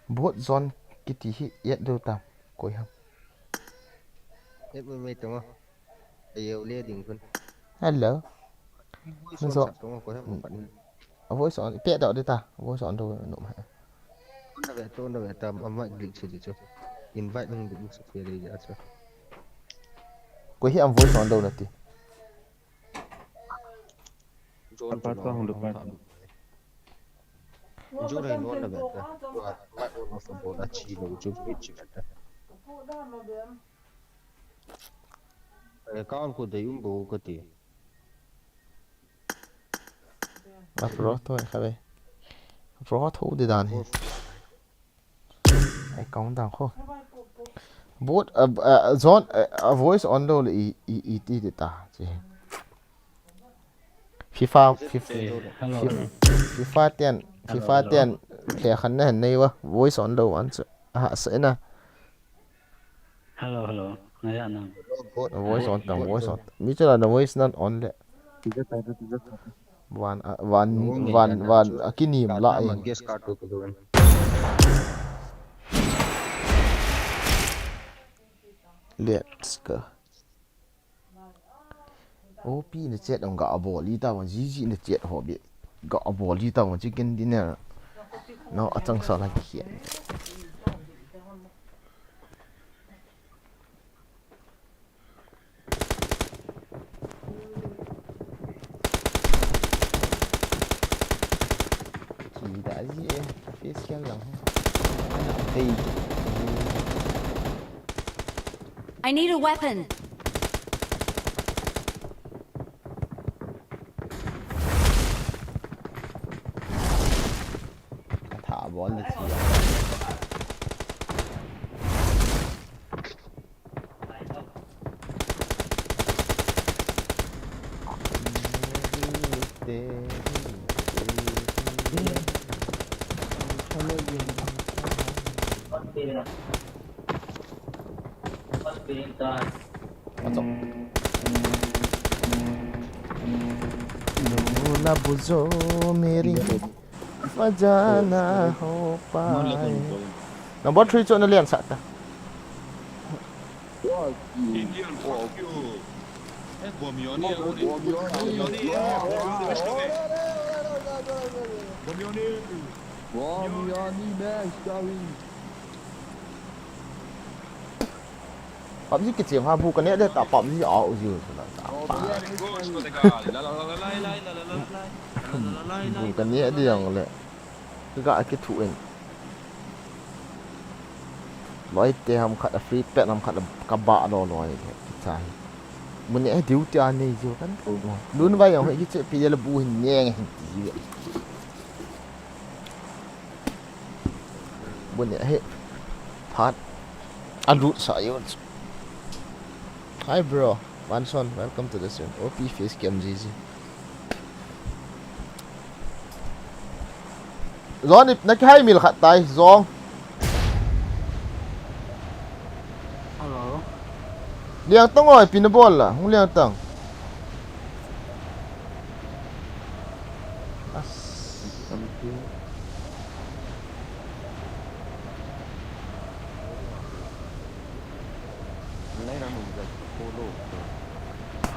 Bot zone kiti hi et deu tam. Koi ham. Et mai mai tong a. Ayeu le ding kun. Hello. Voice on sat tong a, koi ham, koi ham. A voice on, pe dau de ta. Voice on deu nom ha. Tun na ve, tun na ve ta, ama glitch chu chu. Invite nung glitch chu pe le ja chu. Koi hi am voice on deu na ti. John Apa chu pa hung du pa. John rai non na ve ta. Tua, mic on off bol a chi lo chu, glitch chi ve ta. Eh, account khu dei um bou ka ti. A pro tho kha ve. Pro tho de dan hi. Ai, account dan kho. Bot, uh, uh, John, uh, uh, voice on lou le i, i, i ti de ta. Chi. FIFA, FIFA, Eh, hello. FIFA, FIFA ten, Hello, FIFA hello. ten, le khan na nei wa, voice on lou an chu. Ah, sa na. Hello, hello. Ngaya nang. Voice on tang, voice on. Mi chu la na voice nan on le. Tija ta, tija ta. Van, a, van, Nung van, nung van, a kinim la Tata in. Mangeshkar tu tu tu. Let's go. O P na chat ang ga abol i ta bang, G G na chat ho be. Ga abol i ta bang, chicken dinner. No, achang sa la khian. Chi da ji e, face cam lang. Hey. I need a weapon. Ka tha bol le chi. Number three chu na lian sah ta. Indian, fuck you. Eh, bomb yoni, eh, bomb yoni, eh, bomb yoni, eh, bomb yoni, eh. Bomb yoni, man, sorry. PUBG kichem ha bu ka ne de ta PUBG a u ji u la ta. Bu ka ne de yang le. Ka ga kithu in. Loi te ham khat a free pet ham khat a ka ba lo loi le kichai. Mun ne diu ti a nei jo kan. Lun vai yang hoi kiche pi le bu hin neng hin ti. Bun ya he. Phat. Alut sa yun. Hi, bro. Manson, welcome to the stream. O P face cam G G. Zong, na kihai mil khat tai, Zong. Hello. Liang tang oi, pina bol la, hung liang tang. As.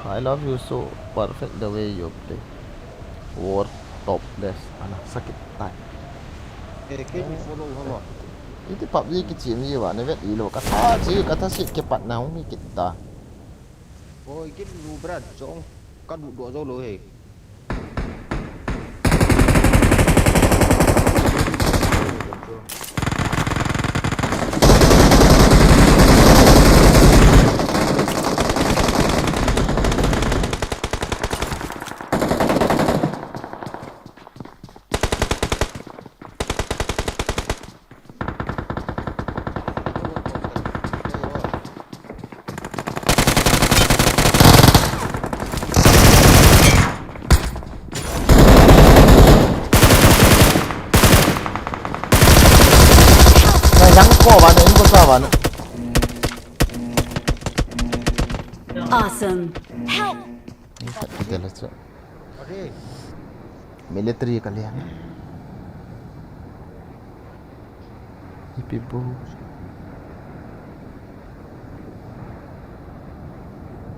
I love you so perfect the way you play. War topless. Ana, sakit tai. Eh, ke mi follow hama. Iti PUBG kichem ji va, na vet ilo. Ka tha ji, ka tha si ke pat na hung mi kit ta. Oi, kin lu bra chong. Ka lu do jo lo he. Awesome. Help! Ni khat kidel a chu. Military ka lian. Ipi bu.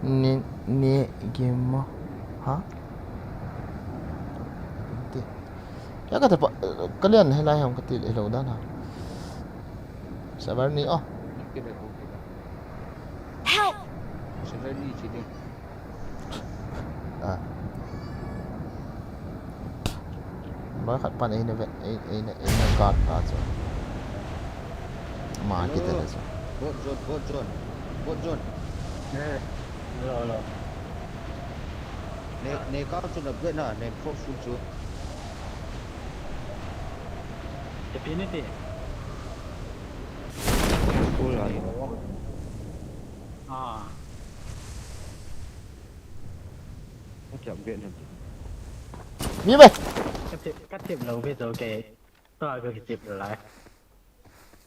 Ni, ni game mo. Ha? Ti. Ya ka ta pa, ka lian he lai ham ka ti le lo dan ha. Server ni oh. Help! Server ni chi ni. Ah. Ba khat pan ei na ve, ei, ei na, ei na guard ta chu. Ma ki te le chu. Bot zone, bot zone. Bot zone. Eh, hello, hello. Ne, ne ka chu na ve na, ne ko fu chu. Te pi ni te. Ko fu la ni. Ah. Ka thiam ve na. Mi ve. Ka thiam, ka thiam lo ve to ke. To ka thiam lo lai.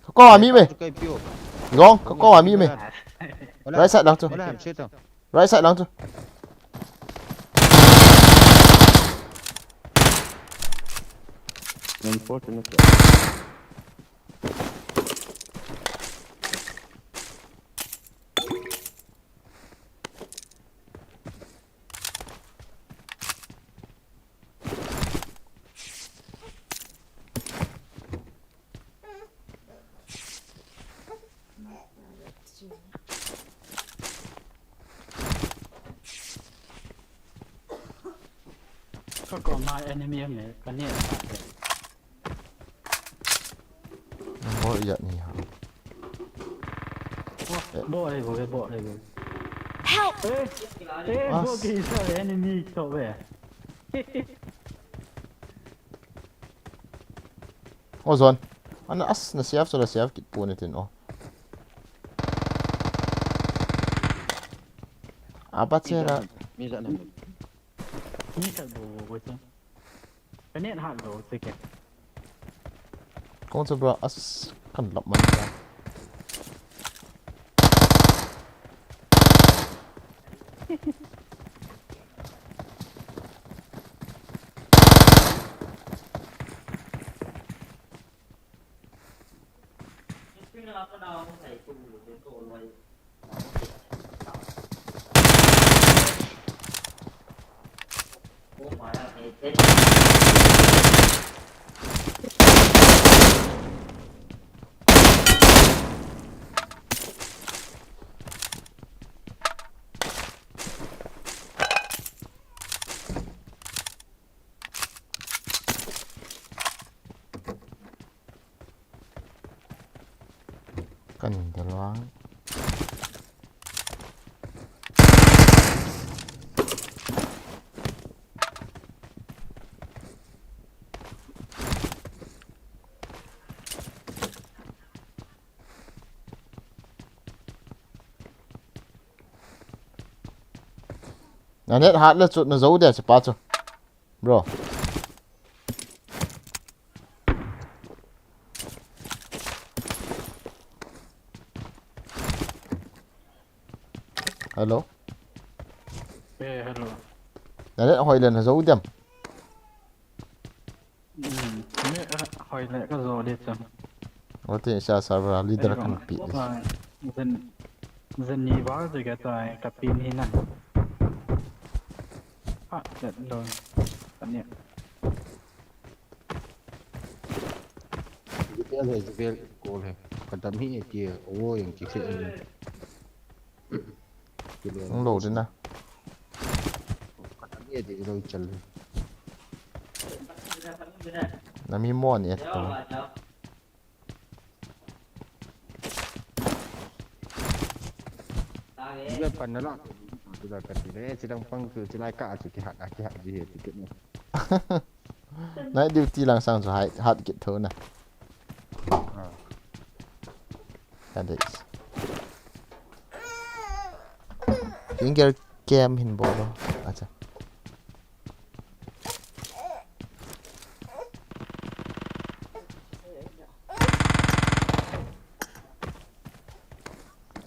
Ka ko a mi ve. Chu kai pio. Long, ka ko a mi ve. Wala. Right side lang chu. Wala ham che to. Right side lang chu. Unfortunate. Ka ko ma enemy me, ka ni. Bo ya ni ha. Bo ai bo, bo ai bo. Help! Eh, eh, bo ki sa enemy to ve. O zon. Ana as na siaf so la siaf kit pu ni tin o. Apa chera. Mi sa na. Mi sa bo bo bo. Ka net hat lo, sige. Kong chu bro, as kan lap man bro. Kan in tel vang. Na net hat le chu na zo dia chu pa chu. Bro. Hello. Eh, hello. Na net hoi le na zo diam. Hmm, me, eh, hoi le ka zo di chu. Wati sa server leader kan pi di. Zan, zan ni bar je ka tai ka pin hi na. Ha, chat lo. Ka ni. Vel, vel, call he. Ka dam hi e ti, o, yang ki khe. Hung lo ding na. Ka dam hi e ti, lo chal. Na mi mo ni e to. Ibe pan na la. Tu da ka ti le, chi dang pang tu, chi lai ka chu ki hat, ki hat ji he ti ki ni. Night duty lang sang chu hai, hat kit tho na. Ah. Ka dei. Finger cam hin bol lo. Acha.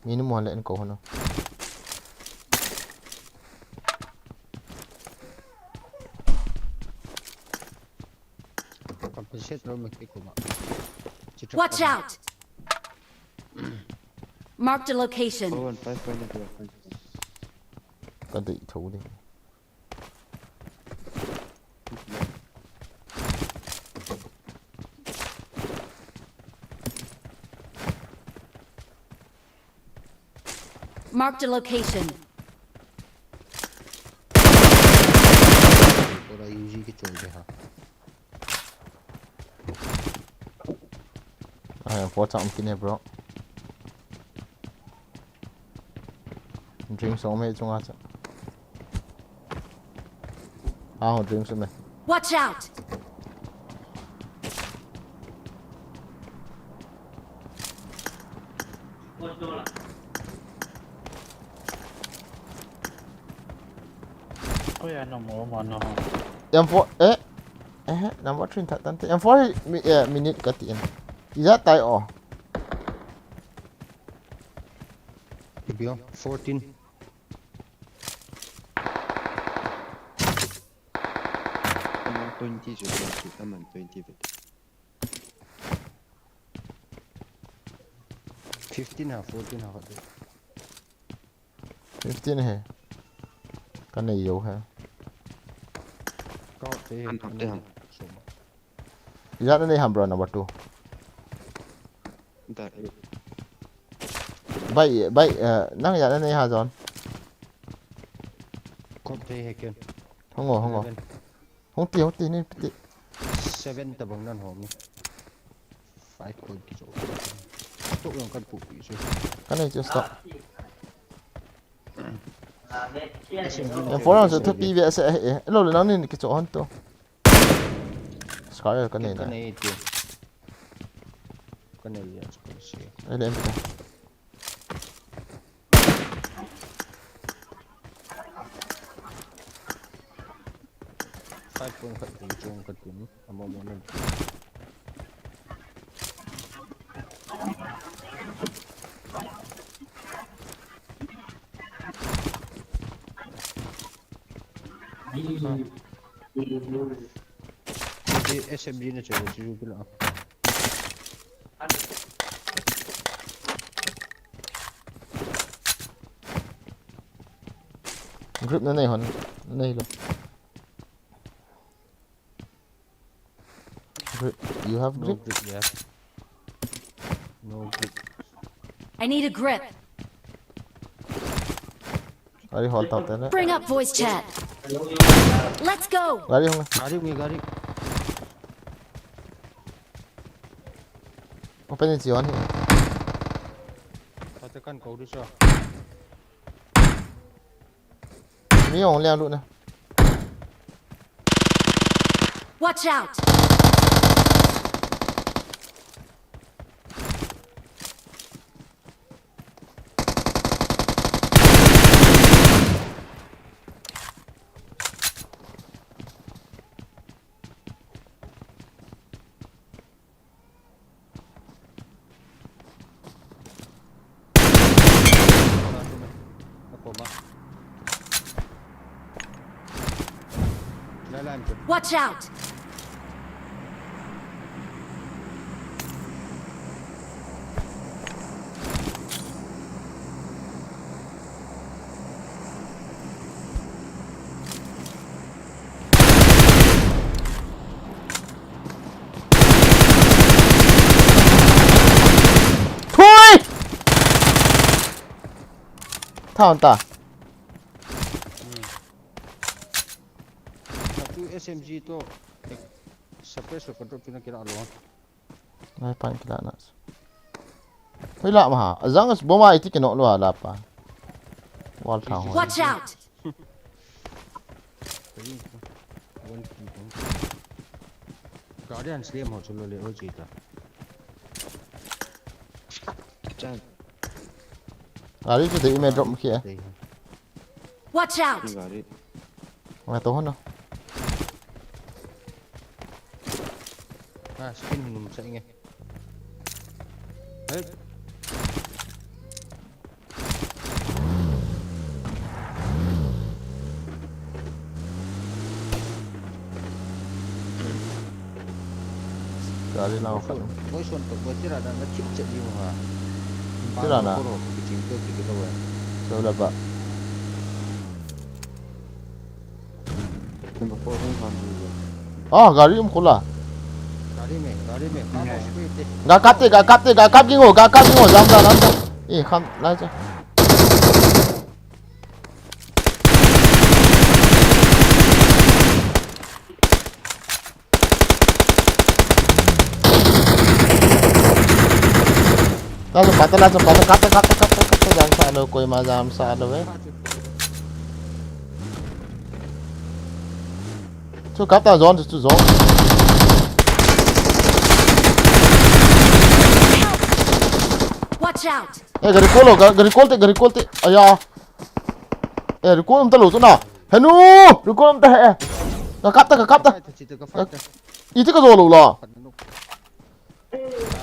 Minu mo le ko hono. Set room ki kuma. Chitra Watch kuma. Out! Marked a location. Oh, one five point two. Ka dei tho ding. Marked a location. Ora U G ki chol de ha. Ai, po chang kine, bro. Dream song me chunga cha. Ah, dream song me. Watch out! Oi, ano mo, ano. M four, eh? Eh, number three, ta, ta, M four, mi-, eh, minute ka ti in. Ija tai o. Ibio, fourteen. Twenty, twenty, twenty. Fifteen ha, fourteen ha, khat. Fifteen he. Ka nei yo he. Ka te he. An te ham. Ijat na nei ham, bro, number two. Da. Bai, bai, eh, nang ijat na nei ha, John. Kop te he ken. Hung o, hung o. Eleven. Hung ti, hung ti, ni ti. Seven tabang nan hom ni. Five point ki jo. Tok yang kan pu pi jo. Kan nei just stop. Yang four ang jo thu pi ve se, eh, eh. Lo le nang ni ki jo hon to. Scar kan nei na. Kan nei ti. Kan nei ya, kan si. Ai le. Five point khat tum chung khat tum, amo mo na. Iti S M G na chelo chu pila. Group na nei hon, nei lo. Group, you have No group? Group, yeah. No group. I need a grip. Gari hol tau tene. Bring up voice chat. Let's go. Gari hung. Gari hung, gari. Open in Zion hi. Pate kan ko du so. Mi ong liang lut na. Watch out! Watch out! Thui! Thaon ta. Hmm. Satu S M G tu, eh, suppress ko control pina kira lo. Nai pan kila na. Hoi la ma ha. Azang as boma iti kino lo la pa. Wall town. Watch out! Guardian slim ho chulo le o chita. Chan. Gari chu dei me drop mu khi e. Dei. Watch out! Gari. Nga to hono. Ah, skin num sa inge. Hey. Gari lang. Boy son to boy tira da na thip chet ni ha. Tira na. Ko ro ki ching to ki lo wa. So la ba. Number four hung han du. Ah, gari um khula. Gari me, gari me. Ka ko speed te. Ga kap te, ga kap te, ga kap gingo, ga kap gingo, jam da, jam da. Eh, kham, lai cha. La jong pata, la jong pata, kap ta, kap ta, kap ta, kap ta, jam sa lo, koima jam sa lo, eh. Chu kap ta, zone, chu zone. Watch out! Eh, gari call lo, ga-, gari call te, gari call te. Aya. Eh, recall um ta lo chu na. Henu! Recall um ta he. Ka kap ta, ka kap ta. Fight ta, chita ka fight ta. Iti ka zo lo la.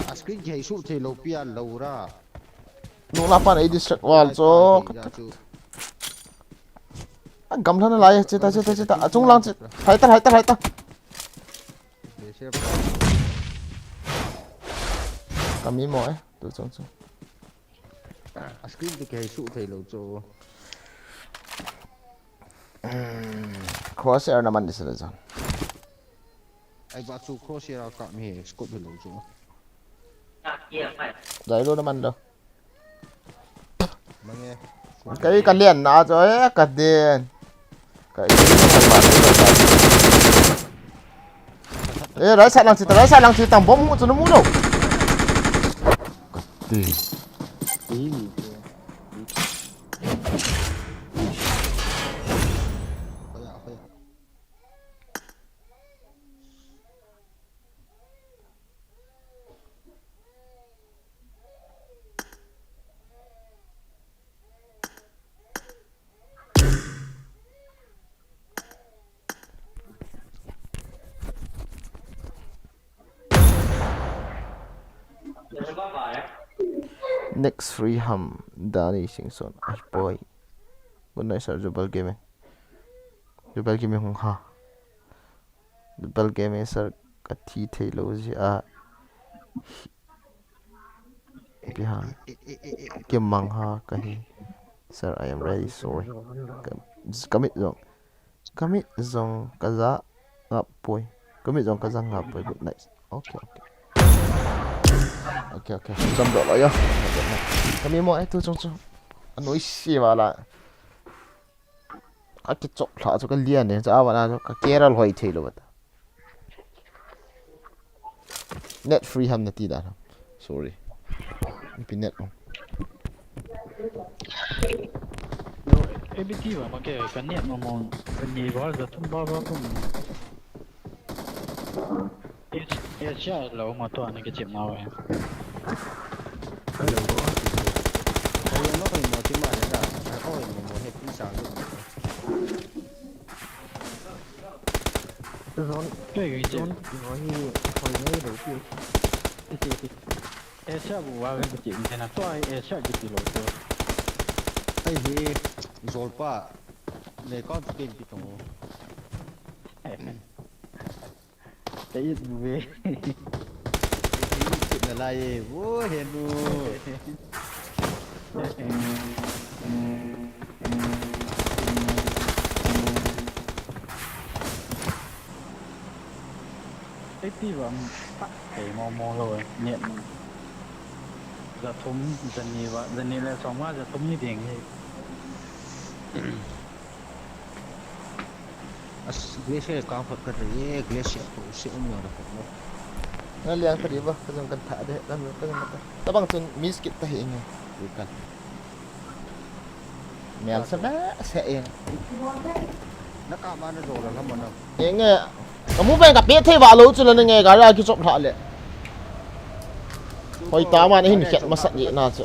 A screen ki hei su thei lo pia lo ra. Nung la pan ei distract wal cho. Fight ta, chu. A gamla na lai, chita, chita, chita. A chung lang chita. Hai ta, hai ta, hai ta. Ka mi mo eh. Tu chung chung. A screen tu ki hei su thei lo cho. Hmm, crosshair na man di sila jan. Ai ba chu crosshair a kap mi scope lo chu. Dai lo na man lo. Mange. Kai ka lian na cho eh ka den. Kai. Eh, right side lang chita, right side lang chita, bomb mu chu na mu lo. Ka den. Next free ham, Dani Singson. Ai boy. Good night, sir. Jubal Gaming. Jubal Gaming hung ha. Jubal Gaming, sir. Ka thi thei lo ji a. Ipi ha. Kimang ha ka hi. Sir, I am ready, sorry. Ka, ka mit jong. Ka mit jong ka ja ngap poi. Ka mit jong ka ja ngap poi. Good night. Okay, okay. Okay, okay. Jam doh lo yo. Ka mi mo eh tu chung chung. Anoi si wala. Ka kichop lha chu ka lian e, chu awana chu ka kera lhoi thei lo bata. Net free ham nati da ham. Sorry. Ipi net mo. Yo, A B T ba ma ke ka net mo mo. Ka ni ba za thum ba ba kum. Asia lo ma to ana ke chim na we. Hello. Hello, no, mo chim ma le da. Ko mo mo he pi sa lo. Zone, ke ke zone, no hi, hoi nei lo pi. Asia bu wa ke chim na to Asia ke ti lo to. Ai hi, zol pa. Le ko ke ti to. Ka it bu ve. Ka it na lai e, wo he nu. Ei ti va, pa, kei mo mo lo, net mo. Za thum, za ni va, za ni le som va, za thum ni ding hi. As, glacier kang phot ka ri, glacier to se um yong da phot mo. Na liang ka ri ba, ka jong kan tha de, kan, kan, kan. Tabang chun miss kit ta hi nge. Ri kan. Mial sa ba, sa eng. Na ka ma na do la la mo na. Eng e. Ka mu pen ka pe thei va lo chu la na nge, ka ra ki chop tha le. Hoi ta ma na hin khet ma sa ni na chu.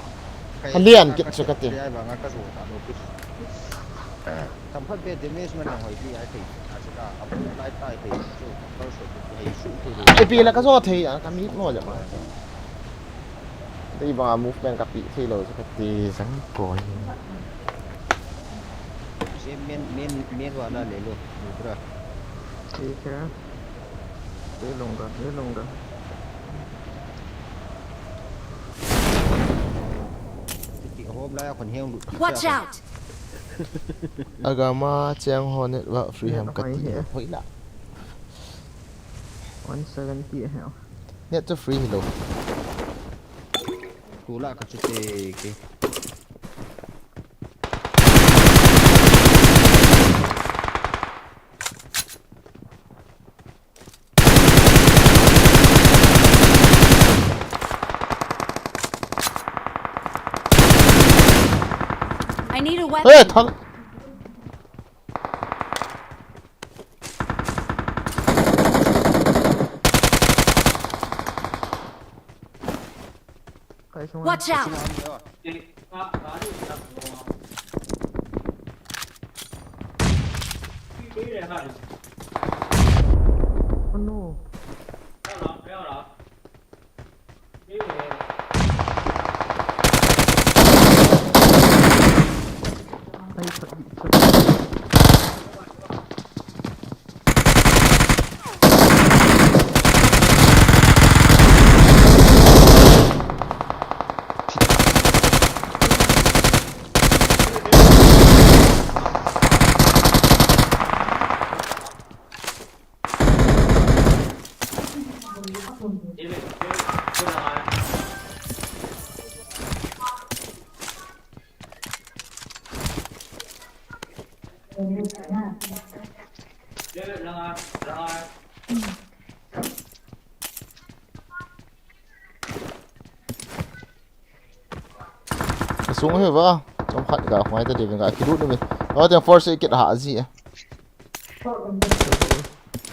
Ka lian kit chu ka ti. Ai ba nga ka zo ta lo ki. Tam khat be damage man lang hoi ti ai thei. A se ka, a bu lai tai thei. Chu, ka so ti ai su thei lo. Ipi la ka zo thei a, ka mi mo ja ma. Dei banga movement ka pi thei lo, ka ti jang ko hi. Se men, men, men wa na le lo, ni bra. ठीक है, ले लूंगा, ले लूंगा। Hom lai a kon heng lut. Watch out! Agama cheng ho net va free ham kati. Hoi la. One seventy he. Net to free lo. Tula ka chu te ke. I need a weapon. Hey, thal. Watch out! Oh no. Sung hi va, chom khat ga khoi ta de ga kidu ni. Aw, ten force kit ha ji.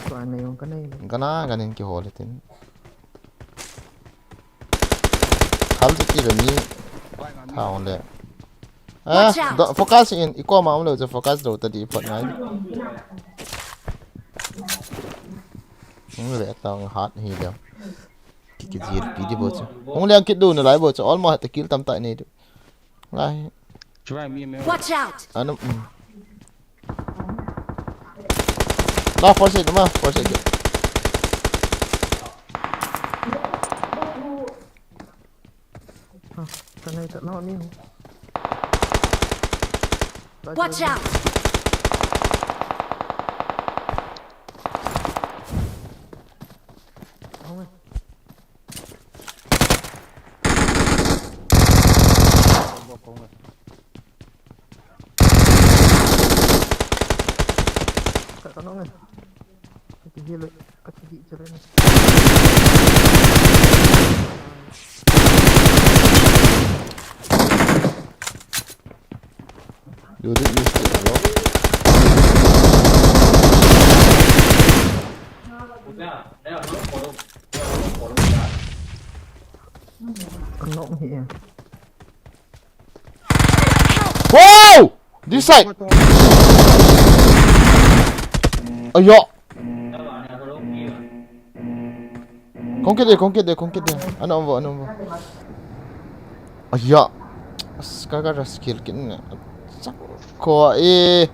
Ka nei, ka nei. Kana, kanin kihol tin. Thal ti ti le ni. Thal le. Ah, focus in, i koma um lo chu focus lo ta di phot ngai. Hung le tang hat hi le. Ki ki jil pi di bo chu. Hung le ang kit du na lai bo chu. Almost ta kill tam ta nei du. Lai. Watch out! Anu. La force it, ma force it. Ka nei ta no ni. Watch out! Ka, ka nong eh. Ka ti hilo, ka ti di chere ni. You did mistake, bro. Ka nong hi eh. Wow! This side. Aya. Kong kit de, kong kit de, kong kit de. Ano ang bo, ano ang bo. Aya. As, kaga ra skill kin na. Sak ko eh.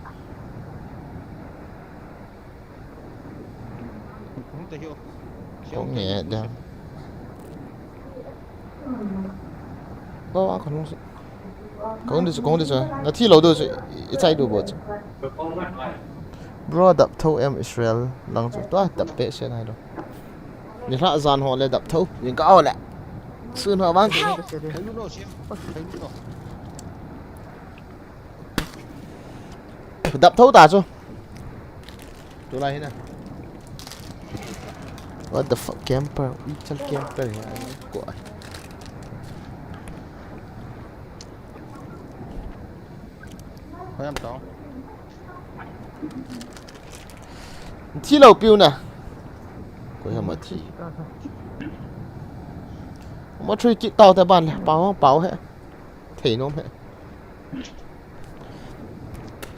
Kong eh de. Ko a kong. Kong di chu, kong di chu. Na thi lo du chu, i chai du bo chu. Bro, dap tho em Israel lang chu. Tua dap pe se nai lo. Ni hla jan ho le dap tho. Ni ka ho le. Sun ho bang. Dap tho ta chu. Tulai hi na. What the fuck, camper? Ichal camper hi. Ko ai. Ko yam tong. Thi lo piu na. Ko yam a thi. Mo three kit tau ta ban le. Pau, pau he. Thei nom he.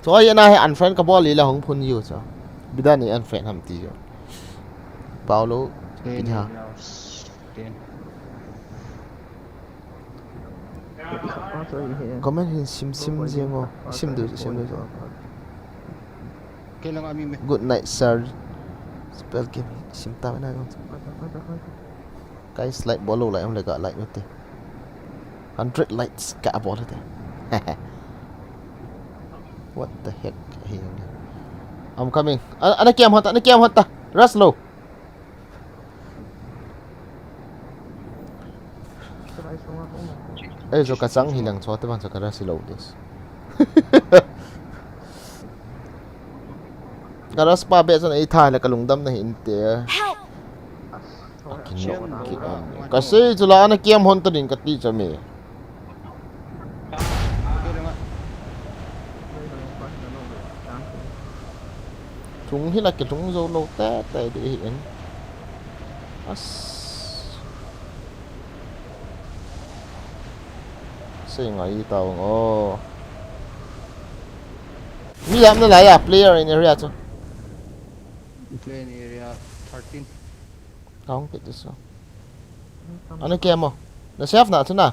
Choi, ana he unfriend ka bol le hung phun jiu cha. Bida ni unfriend ham ti jiu. Paulo, kin ha. Comment hin sim sim jeng o. Sim du, sim du. Good night, sir. Spell game sim ta na. Guys, like bol lou lai um le ga like u te. Hundred likes ka bol te. What the heck? Hey, I'm coming. Ana, ana kiam hon ta, ana kiam hon ta. Rush lou. Ei, jo ka chang hi lang cho te ban cho ka rush lou this. Ka rush pa be chun ei tha le ka lungdam na hi inte. Help! Akin nok ki on. Ka sei chu la ana kiam hon ta ding ka ti cha me. Thung hi la ki thung zo lo te te di hi in. As. Sei ngai ta ong o. Mi lam na la ya player in area chu. Player in area thirteen. Ka hung kit chu. Ana kiam o. Na safe na chu na.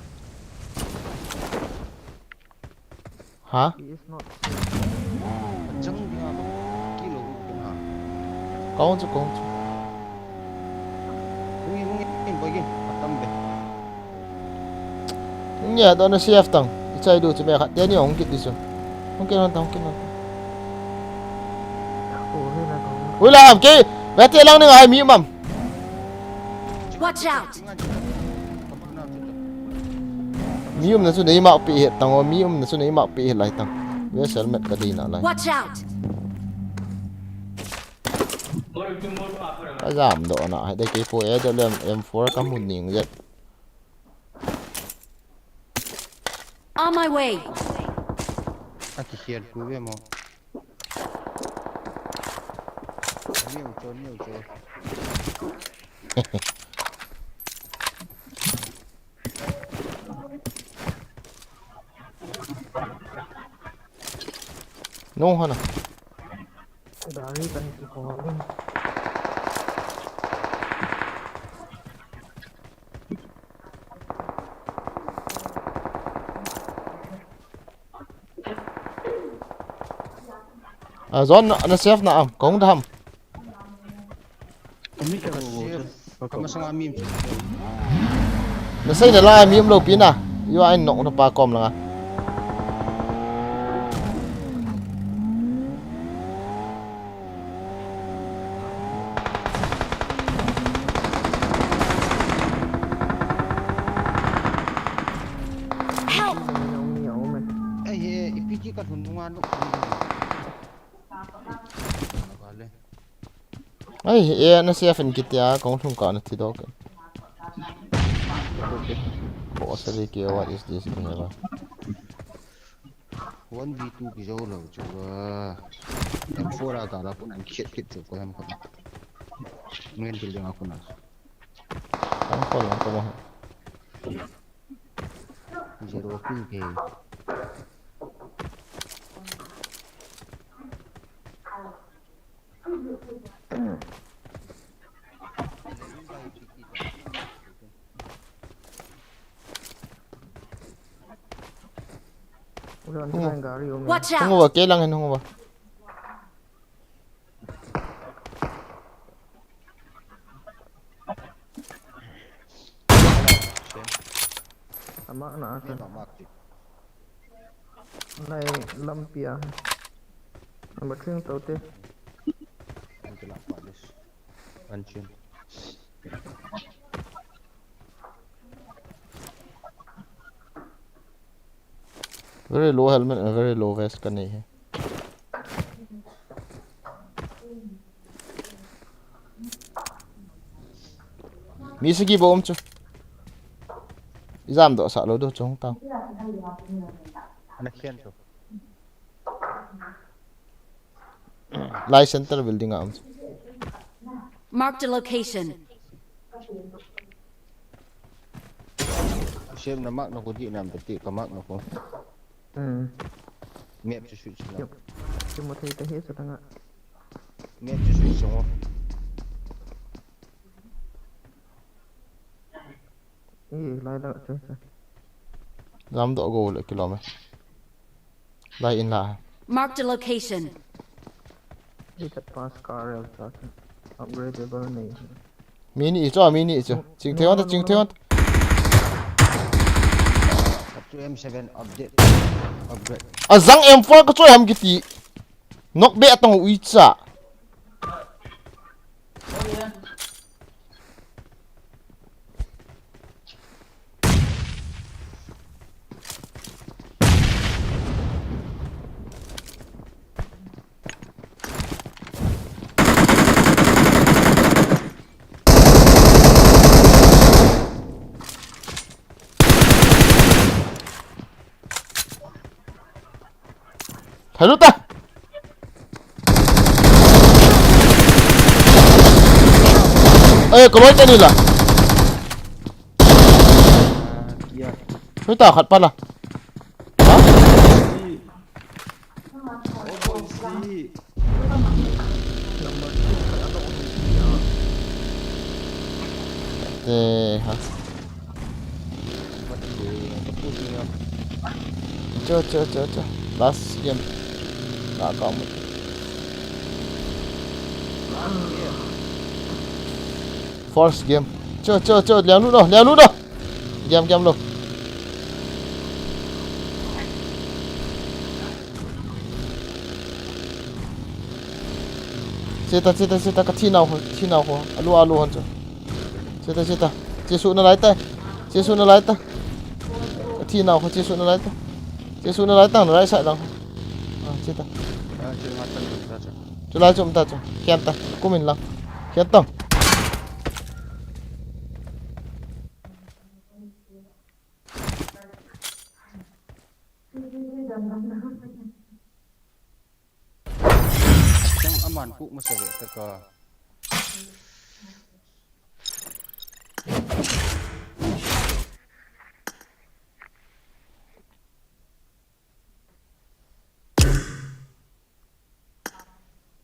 Ha? He is not safe. Achang dia ba kilo ko na. Ka hung chu, ka hung chu. Hui, hui, hui, bagi. Atam be. Nya, do na safe tang. Ichai du chu me khat. Te ni hung kit di chu. Hung kit hon ta, hung kit hon ta. Hui la am ke. Ve te lang ni ngai mi mam. Watch out! Mi umna chu neima pi het tang o, mi umna chu neima pi het lai tang. Ve sel met ka dei na lai. Watch out! Ka jam do na, hai de ke po e de lem M four ka mun ning jet. On my way. Aki share ku ve mo. New cho, new cho. No hana. Dari kan ki ko. A, zon na, na safe na am, kong dam. Kami ka safe. Kami sanga mi. Na sei na la mi um lo pi na. Yo ai nok na pa kom la nga. Help! Ei, he, ipi ti ka lhun nunga nok. Vale. Ai, e, na safe in kitia, kong lhung ka na thi do ke. Ko sa le ke, what is this in here? One v two ki zo lo chu ba. M four a ka la kun an khet khet chu ko hem ko. Ngen til ding a kun a. Ang ko lang ko mo. Zero kill ke. Ulan, hmm, ulan gari, um. Watch out! Hung uva, kei lang hin hung uva. Ama na asa. Lai lampi a. Number three to te. Anti la palis. Anchin. Very low helmet and very low vest ka nei hi. Mi sagi bou um chu. I jam doh sah lou diu chu hung tang. Ana khen chu. Lai center building a um chu. Marked a location. Sem na mark na ko di nam ti ka mark na ko. Hmm. Map chu switch na. Yep. Chu mo thei ta he sa ta nga. Map chu switch so. Eh, lai la chu sa. Jam doh go le kilom e. Lai in la. Marked a location. Hita pass car rel cha. Upgradable nei. Mi ni chu, mi ni chu. Ching thei hon ta, ching thei hon ta. Two M seven update. Upgrade. Azang M four ka choi ham kiti. Nok be atong uicha. Hello ta. Eh, koi ta ni la. Koi ta khat pa la. Ha? Te ha. Cho, cho, cho, cho. Last game. Na ka mo. First game. Cho, cho, cho. Liang lu lo, liang lu lo. Game, game lo. Cheta, cheta, cheta, ka thi nau ho, thi nau ho. Alu, alu hon chu. Cheta, cheta. Chesu na lai ta. Chesu na lai ta. Ka thi nau ho, chesu na lai ta. Chesu na lai ta, na lai sa lang. Ah, cheta. Chu lai chu um ta chu. Khian ta. Kumin lang. Khian tong. Chang aman kuk masa ve ta ka.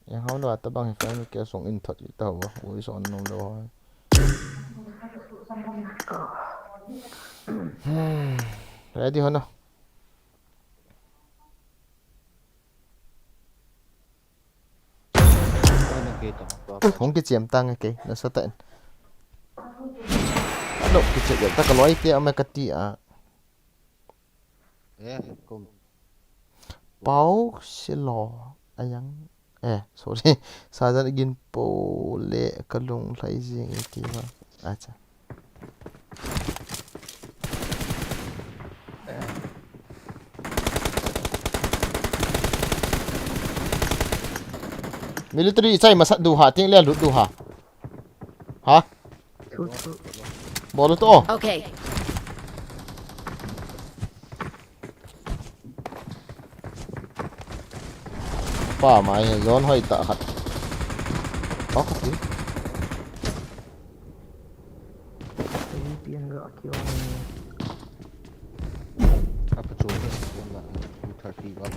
Yang hau lo ata bang hi fan ke song in thot ta ho. Ui son nom lo. Ready ho na. Hung kichem tang ke, na sa ta in. Ano, kichem ta ka loi te ama ka ti a. Eh, kum. Pau silo ayang. Eh, sorry. Sajan igin po le kalung lai jing iti ba. Acha. Military chai masat du ha, ting le lut du ha. Ha? Bol to. Okay. Pa mai zone hoi ta khat. Pa khat ti. Pian ga kiwa. Apa chu? One la two thirty ba.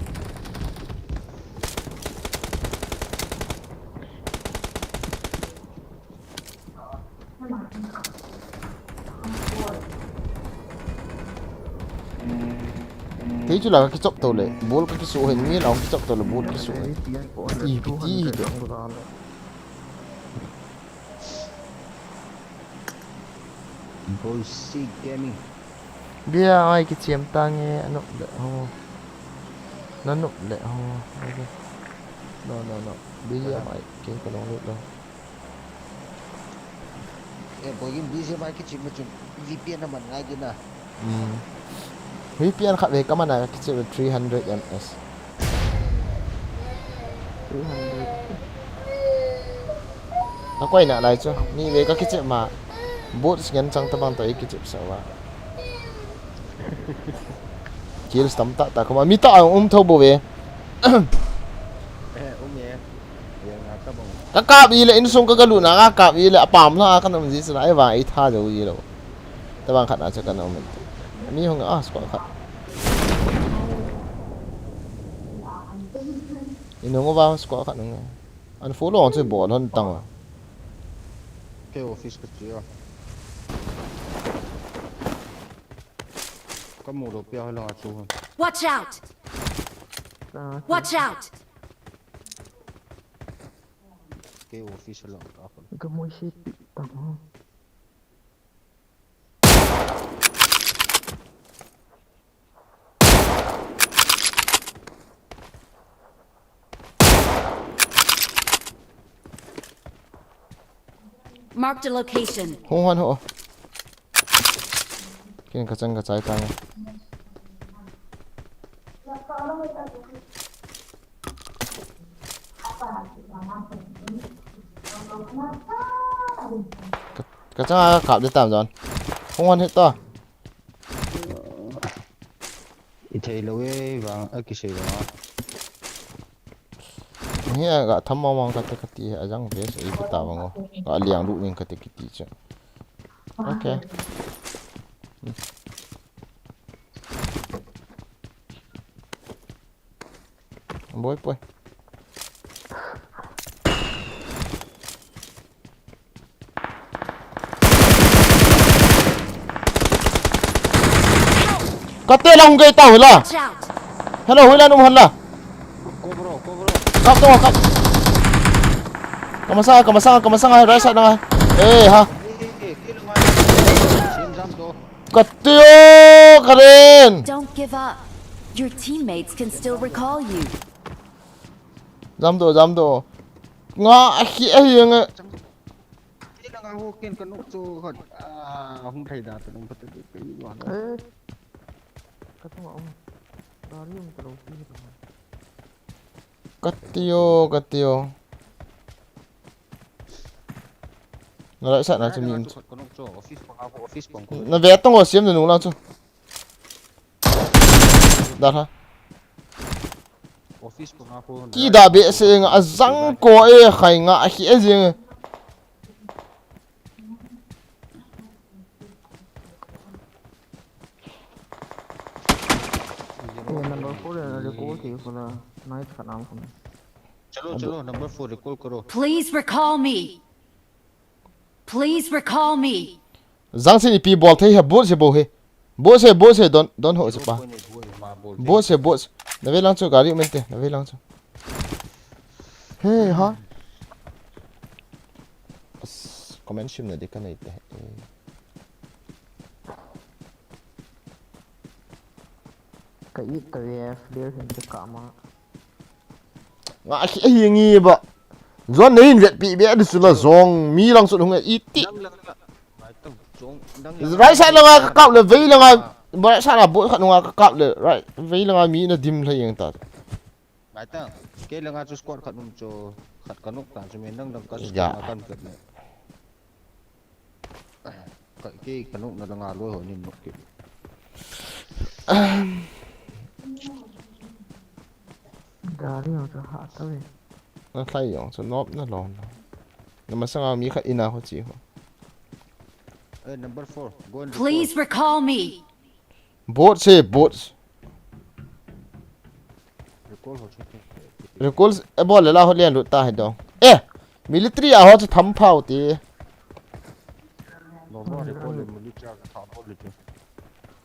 Tei chu la ka kichop to le, bol ka kisu hin mi la kichop to le, bol kisu hin. I piti hi de. Boy C Gaming. Bia ai kichem ta nge, anop le ho. Na nop le ho. No, no, no. Bia ai ke ka long lut lo. Eh, boy, in busy mai kichim ma chun V P N na man ngai ding na. Hmm. V P N khat ve ka man a kichim three hundred M S. Three hundred. Na koi na lai chu. Ni ve ka kichim ma. Bot ngen chang ta bang to i kichim sa wa. Kills tam ta ta ka ma. Mi ta um tho bo ve. Eh, um e. Ka kap i le insung ka galu na ka kap i le apam na ka nam ji sila ai va i tha jo i lo. Tabang khat na cha ka nam. Mi hung a squad khat. Inung va squad khat nung. An follow on se bol hon tang. Ke office ka chia. Ka mu lo pia ho lo a chu. Watch out! Watch out! Ke office lo ka. Ka mu si pi tang. Marked a location. Hung hon ho. Kin ka chang ka chai tang. Ka, ka chang a kap de tam jon. Hung hon hit to. I thei lo e vang, a kisei vang a. Hi a ga tham mong mong ka te ka ti a jang ve se i ta vang o. Ga liang lu ning ka te ki ti che. Okay. Boi, boi. Kate lang hung gei tau hila. Watch out! Hello, hila num hon la. Go bro, go bro. Kap to, kap. Kamasang, kamasang, kamasang, right side na. Eh, ha. Eh, eh, eh, kill nga. Sin jam to. Kate o, Karen. Don't give up. Your teammates can still recall you. Jam to, jam to. Nga, ahi, ahi, nga. Kei langa ho ken ka nok chu khat, ah, hung thei da ta nung phat te pe ni wa. Eh. Ka tu ma um. Dari um ka lo ti ta. Kate o, kate o. Na right side na chu mi um. Ka nok chu office pang a, office pang ko. Na ve tong o siam na nung lang chu. Dar ha. Office ko nga ko. Ki da be se nga a jang ko e khai nga a hi e jing. Number four le recall ki ko la night ka nam ko. Chalo, chalo, number four recall karo. Please recall me. Please recall me. Jang sin ipi bol thei ha, bot se bo he. Bot se, bot se, don, don ho se pa. Bot se, bot se. Na ve lang chu gari um inte, na ve lang chu. He ha. As, comment sim na di ka nei te. Ka it ka ve, flare hin te ka ma. Nga hi, hi ngi ba. Zon nei in vet pi be di sula zong mi lang sut hung e iti. Dang lang la. Ngai tang, zong, dang lang. Right side langa ka kap le, vei langa, right side la bot khat nunga ka kap le, right, vei langa mi na dim lha yeng ta. Ngai tang, kei langa chu squad khat um chu, khat ka nok ta chu me nang dang ka squad na kan vet le. Ka, kei ka nok na langa loi ho nin nok kei. Gari ho chu ha ta ve. Na thlai jong chu nop na lom. Na masanga mi khat ina ho chi ho. Eh, number four, go and report. Please recall me. Bot se, bot. Recall ho che. Recall e bol le la ho lian lut ta he dong. Eh, military a ho chu tham phau ti. Bo bo recall le military a tham phau le chu.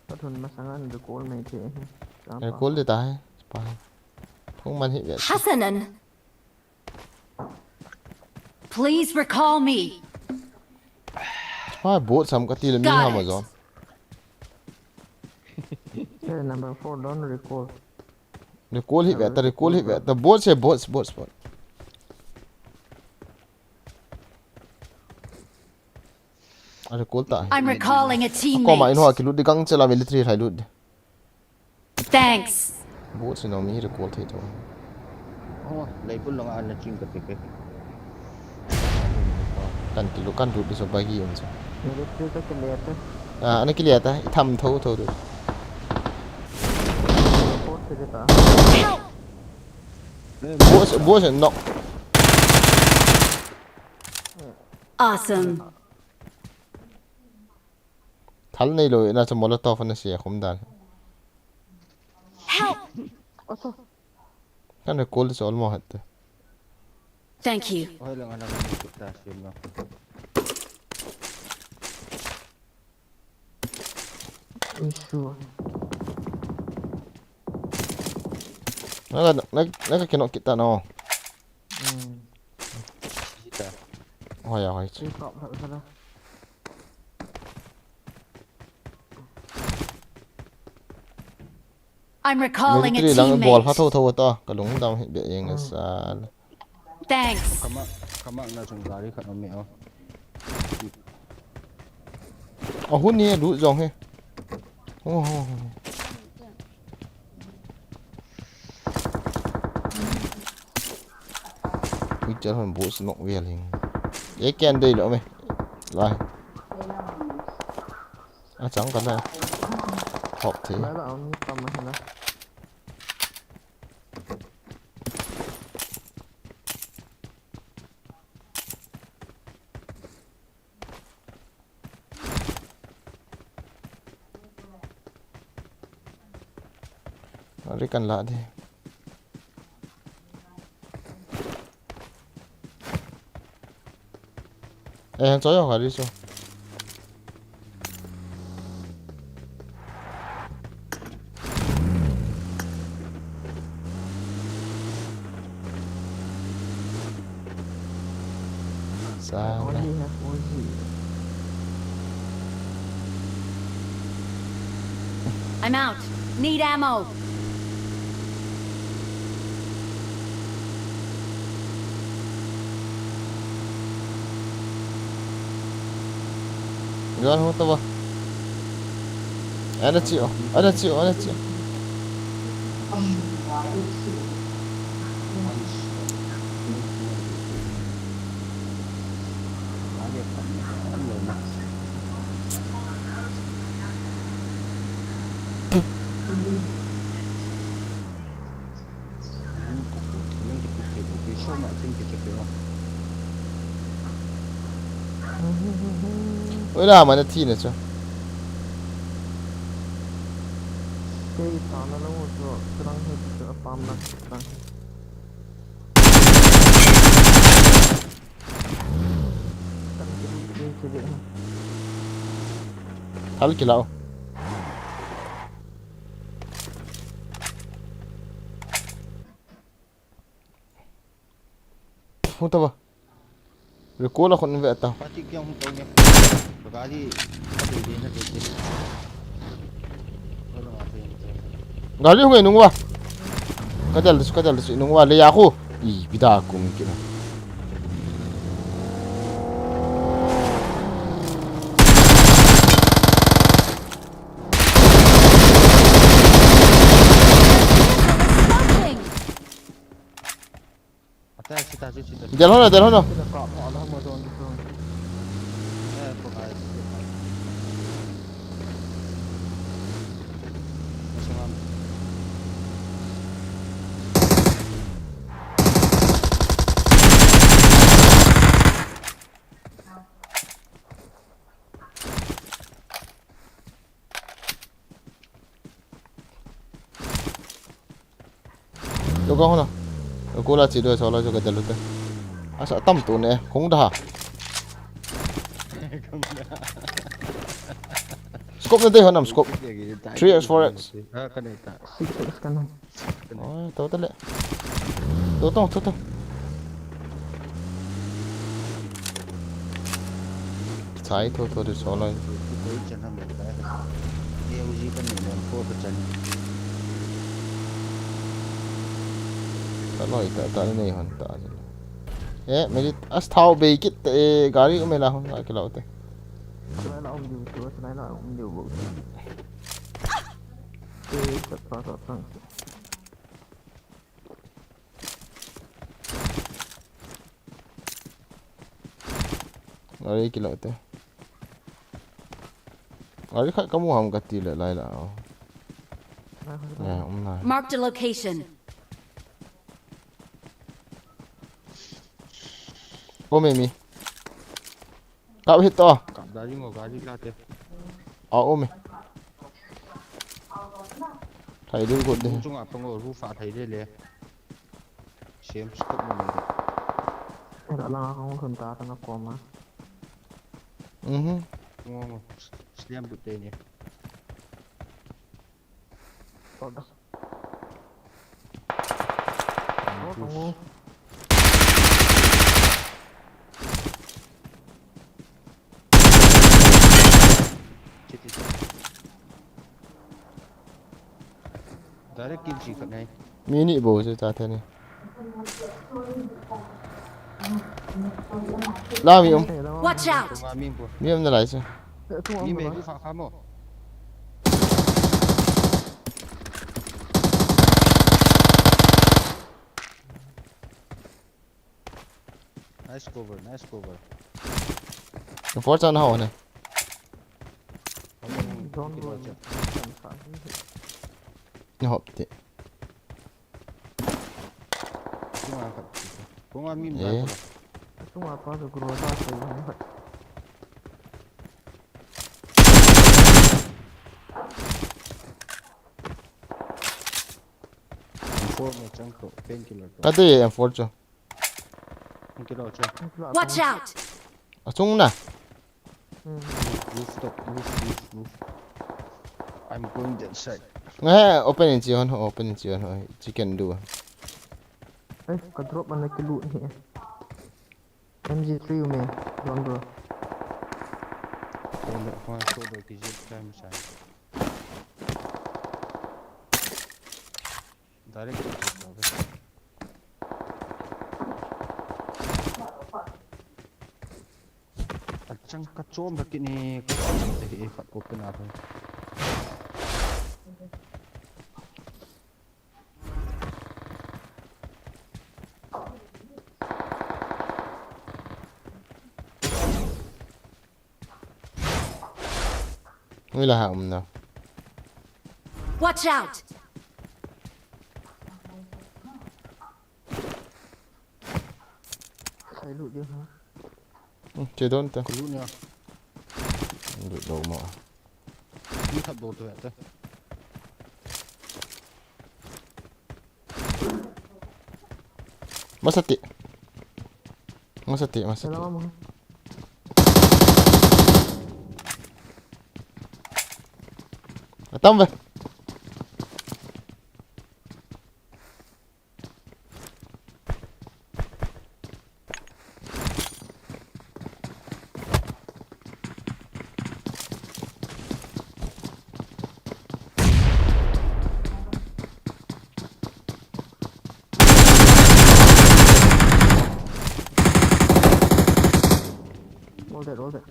Ka thun masang an recall mai the. Recall de ta he. Pa. Thung man hi ve. Hasanan. Please recall me. Ha, bot sam ka ti le mi ha ma zon. Got it. Serial number four, don't recall. Recall hi ve ta, recall hi ve ta. Bot se, bot, bot, bot. A recall ta. I'm recalling a teammate. Koma in ho a kilut di gang chela military hai lut di. Thanks. Bot se no mi recall thei to. Oh, lei bul langa ana ching ka te ke. Kan kilu, kan lut di so bagi um so. Military ka clear ta. Ah, ana clear ta. I tham tho tho tu. Report se ta. Help! Bot se, bot se knock. Awesome. Thal nei lo, na chu Molotov na sia khum dan. Help! Kan recall chu almost hat te. Thank you. Oi, lang ana kan ta sim na. Issue. Na ka, na, na ka kino kita no. Hmm. Kita. Hoi ya, hoi. Ih, kap, kap, kap. I'm recalling a teammate. Military lang bol ha tho tho ta, ka lung dam hi be yeng a sal. Thanks. Kama, kama na chung gari khat um e o. Ahun ni lut jong he. Ho, ho, ho. Ui, chal hon bus nok vial hing. Ye ken dei lo me. Lai. A chang ka na. Hop the. Lai la, ang tam ma na. Gari kan la de. Eh, han choi ho gari chu. Sa na. Only have Uzi. I'm out. Need ammo. Juan ho tava. Ana chi o, ana chi o, ana chi o. Oi la, mana thi na chu. Kei thana lo chu, chang he chu apam na chang. Thal kila o. Hu tava. Recall a khun ve ta. Pati kiang hung tong e. Gari ka dei dei na dei dei. Gari hung e nung uva. Ka del su, ka del su nung uva le ya khu. I, pida kum kina. Attack, sita, sita, sita. Del ho na, del ho na. Sita, kap, ala, mo, don, don. Eh, ko, guys. Masama. Lo ka hona. Lo ko la chi do sa la jo ka dalu te. Asa tam tu ne, khong da. Scope na dei ho nam scope. Three X, four X. Ah, ka nei ta. Six X ka nam. Oi, to ta le. To, to, to, to. Chai tho tho de so loi. Koi chan ham ka. Ye uji ka ni non ko ka chan. Ta loi ta, ta nei hon ta. Eh, meri as thau be kit te, eh, gari me la hon la ke lau te. Lai la um diu, lai la um diu bo. Te ka ta ta tang. Gari kilo te. Gari khat kamu ham kati le lai la. Ya, um na. Marked a location. Ko me mi. Kap hit to. Kap da jing o gari la te. A, um e. Thai ding got de. Chung a pang o roof a thai de le. Same scope mo de. Ka la nga kong khun ta ta nga koma. Mhm. Ngo ngo. Slam bu te ni. Hold on. Ngo ngo. Direct kill chi khat ngai. Mi ni bo chu ta the ni. La mi um. Watch out! Tunga mi pu. Mi um nalai chu. Eh, tunga mi um me nalai. Kha kha mo. Nice cover, nice cover. Important ho ne. Don't worry. Ni hop te. Tunga khat. Tunga mi eh. Tunga pa to groza to. Four me chang ko painkiller ko. Kati M four chu. Painkiller chu. Watch out! Achung na. Hmm. Roof top, roof, roof, roof. I'm going that side. Nga open in chi hon, open in chi hon, chi ken do. Eh, ka drop ana kilut hi. M G three me, long bro. Kona, kona, so do ki jit time sa. Direct to jit na. Achang ka chom da kini ka chom da hi khat ko kina thei. Ui la ha um na. Watch out! Sai lut dia ha. Hmm, che don ta. Ka lut nia. Lut do mo. Ni khat do to ya ta. Masati. Masati, masati. Hello, mama. Atam ve. All dead, all dead.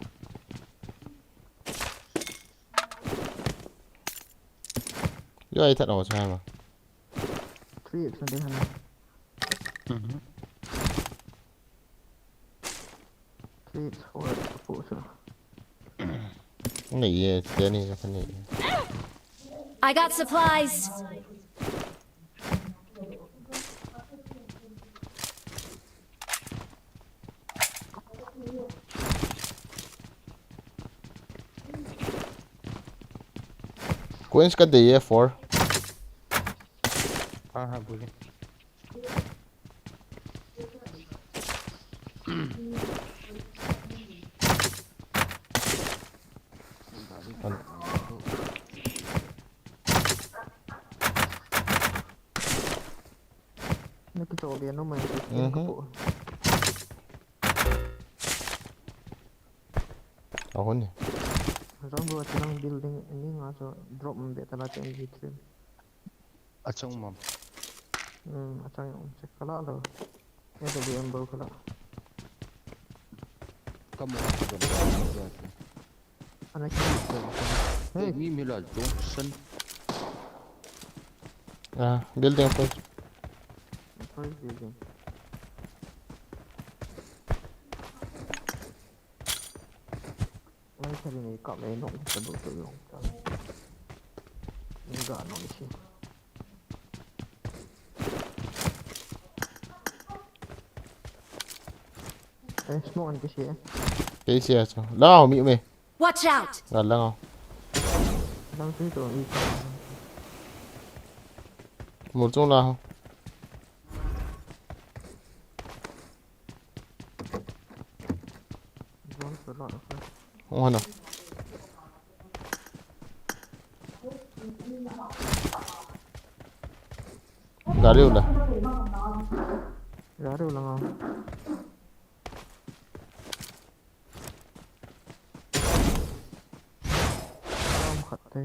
Yo, ai that was hammer. Three X na ding hana. Mhm. Three X, four X, four X. Nei ye, teni ye, teni ye. I got supplies. Queens ka dei e four. Ha, ha, buli. Na kito bia no mai. Mhm. Ahun ni. Zong dua chilang building ni nga so drop mbe tala ten G three. Achang mam. Hmm, achang yung check kala lo. A W M bol kala. Kamu ha ka dong. Ana ki. Hey, mi mi la Johnson. Ah, building first. First building. Mai thari nei kap nei nong ka do to yong ta. Nei ga nong si. Eh, smoke an kisi eh. Kisi aso. Lao mi me. Watch out! Nga lang oh. Lang si to mi. Mur chung la ho. Hung hana. Gari ula. Gari ula nga. Ram khat te.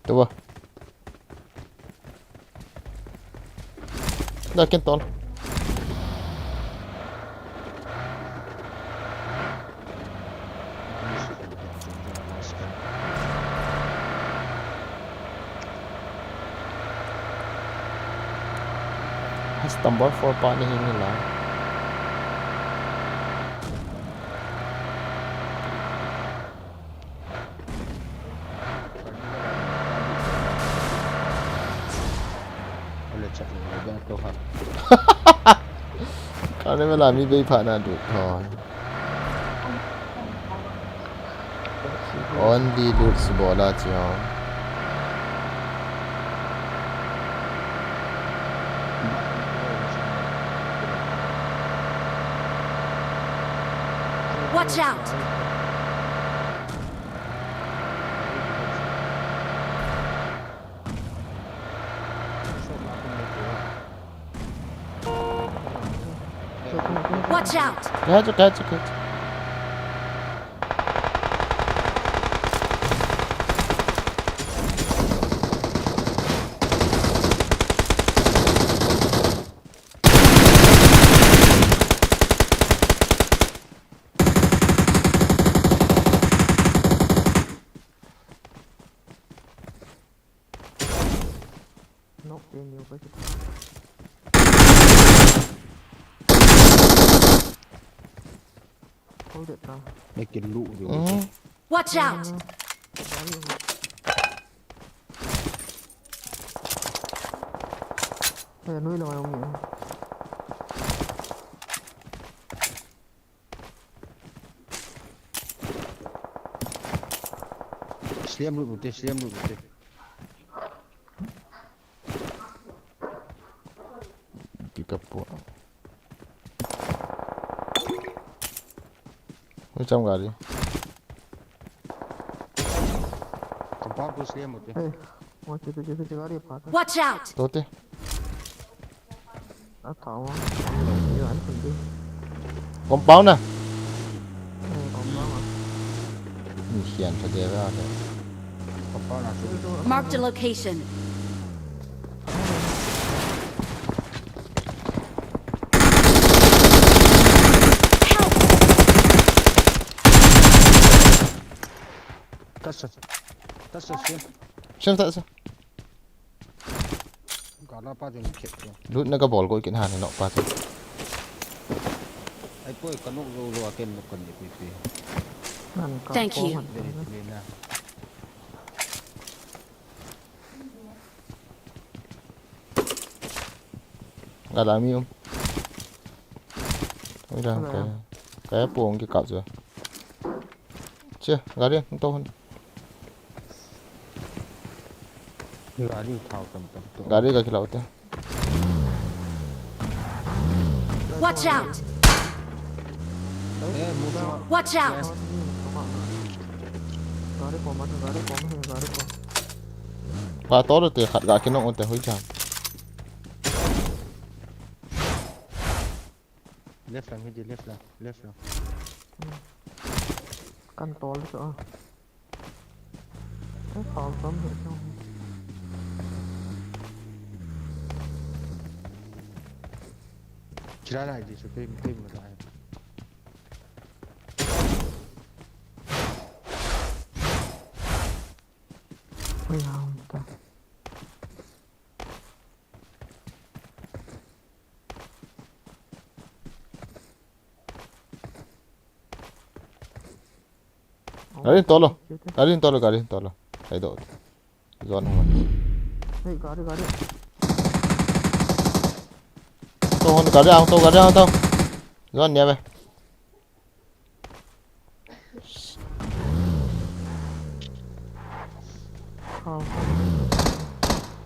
Tua. Da ken tol. Has tambor four pa ni hi ni la. Kane mela mi bei pha na du thoi. Only loot si bola chio. Watch out! Watch out! Kacha, kacha, kacha. Nok te neo ka kitha. Hold it down. Make it look. Mm. Watch out! Hey, noi lo ayong ni. Sliam lut ute, sliam lut ute. Pick up po. Hoi cham gari. Compound ko sliam ute. Hey, mo che che che che gari pa. Watch out! Tote. A thawa. Compound na. Ni hian tha de va de. Marked a location. Help! Tasa. Tasa siam. Siam tasa. Kala pa jeng khet ko. Lut na ka bol ko kin han nok pa chu. Ai poi ka nok zo zo a ken nok kan ni pi pi. Thank you. Very clean na. Gala mi um. Oi da ka. Ka ya pong ki kap zo. Che, gari to hon. Gari thao tam tam to. Gari ka kilau te. Watch out! Watch out! Gari ko ma, gari ko ma, gari ko. Pa to te khat ga kinong te hoi jam. Left lang, hiti left lang, left lang. Kan tol chu a. Ai, pal tam he chu. Chira lai di chu pe, pe mo lai. Oi, ha, ta. Gari tolo. Gari tolo, gari tolo. Sai do. Zon hung. Hey, gari, gari. To hon gari ang to, gari ang to. Zon nia be.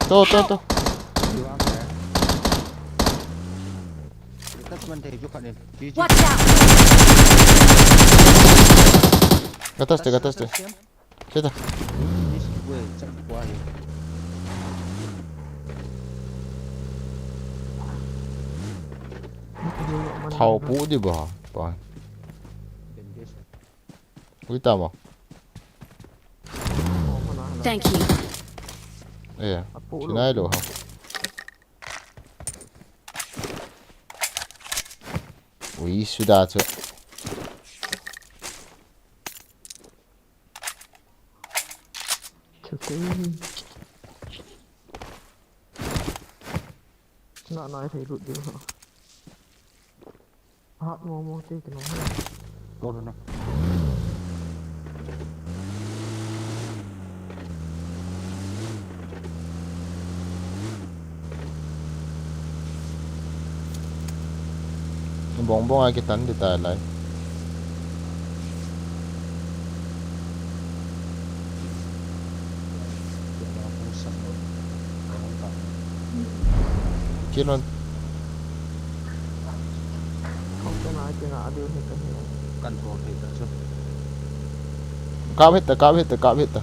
To, to, to. Watch out! Gatas te, gatas te. Seta. Thao pu di ba? Pa. Ui ta mo. Thank you. Eh. Sinai lo ha. Ui, suda chu. Chakui. Na nai thei lut diu ha. Hat mo mo te kino. Lo lo na. Bong bong a kitan di ta lai. Kilon. Kan bol thei ta chu. Kap hita, kap hita, kap hita.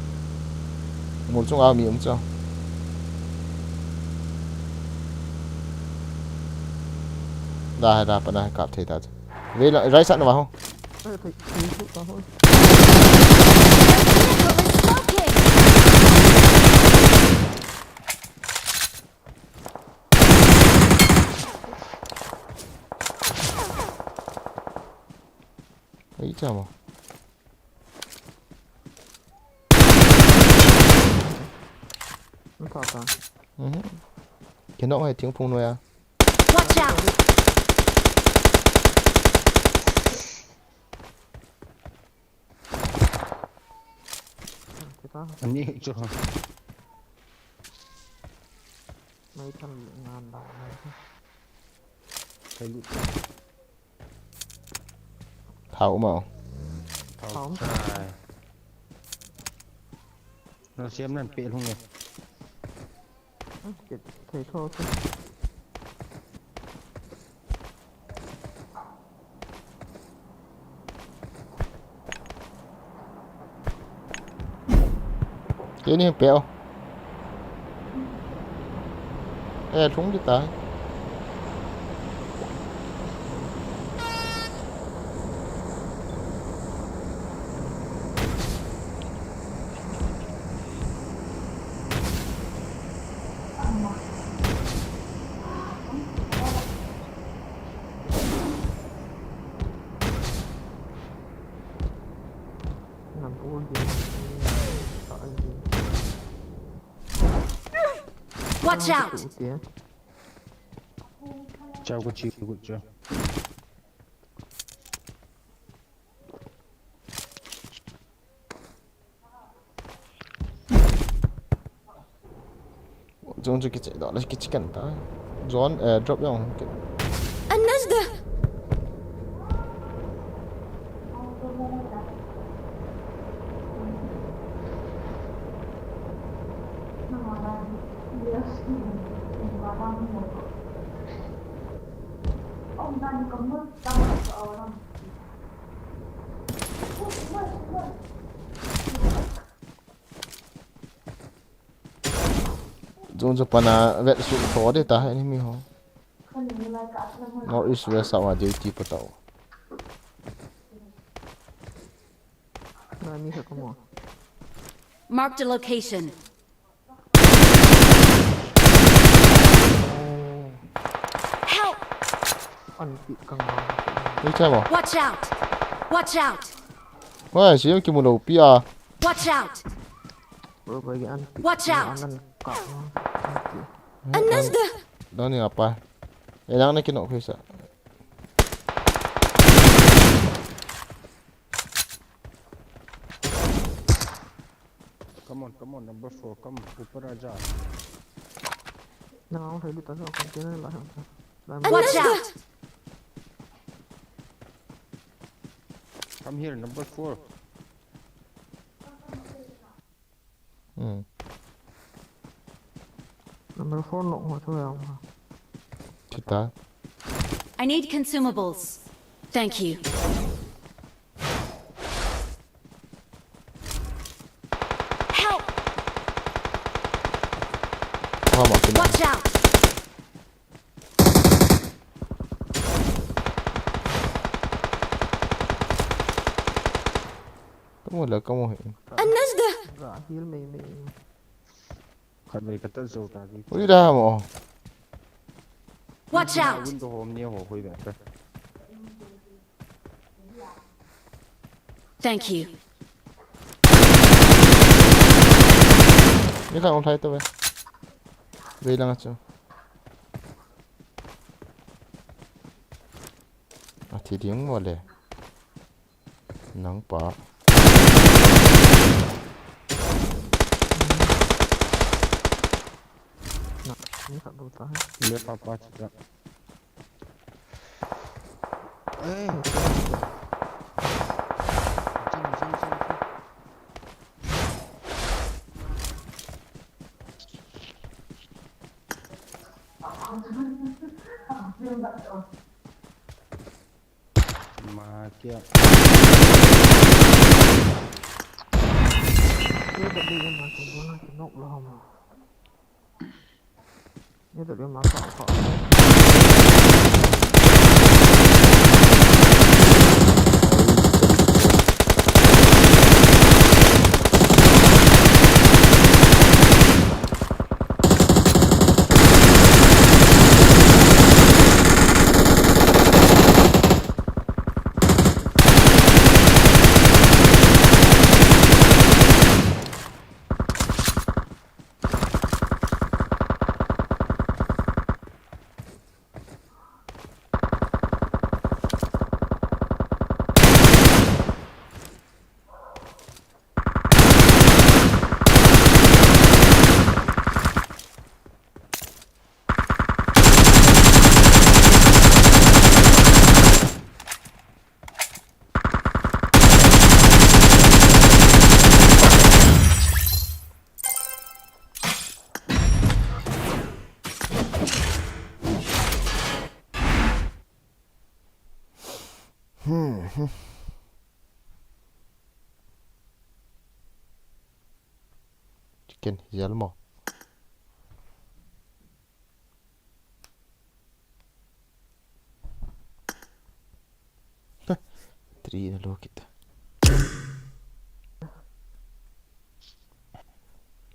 Mol chunga mi um chu. Da hai da pa na hai kap thei ta chu. Ve la, rai sat na ma ho. Ei, chama. Ang kaka. Mhm. Kino ngai ting phung noi a. Watch out! Kita. Ani chu. Mai thal ngan da mai. Kai lut. Thao ma. Thao. Thao. Chai. Na siam nan pe lhung e. Thei tho. Kei ni pe o. Eh, lhung di ta. Watch out! Chao ko chi ko cho. Zone chu kiche doh le kiche kan ta. Zone, eh, drop jong. Another. Zone chu pana vet su tho de ta, enemy ho. North East West a duty pa tau. Marked a location. Help! An pi kang ma. Ni chai mo. Watch out! Watch out! Wah, si yang kimu lo pi a. Watch out! Bro, bagi an pi. Watch out! An ka. Another! Dani apa? Eh, yang na kino kuisa. Come on, come on, number four, come, ऊपर आ जा। Watch out! Come here, number four. Hmm. Number four no ho chu yang ha. Thita. I need consumables. Thank you. Help! Watch out! Kamu la, kamu he. Another. Ga heal mai mai. Khat mai kata zo ta di. Ui da mo. Watch out. Window home ni ho hoi ba ta. Thank you. Ni kha ong thai to ve. Ve lang chu. A thi ding mo le. Nang pa. Ni kha bu ta. Le pa pa chi ta. Eh. Jin, jin, jin, jin. Ma kia. Ye da bi ma ko bona ki nok lo ma. Ye da bi ma ko ko. Hmm, hmm. Chicken, yelmo. Three na lo kita.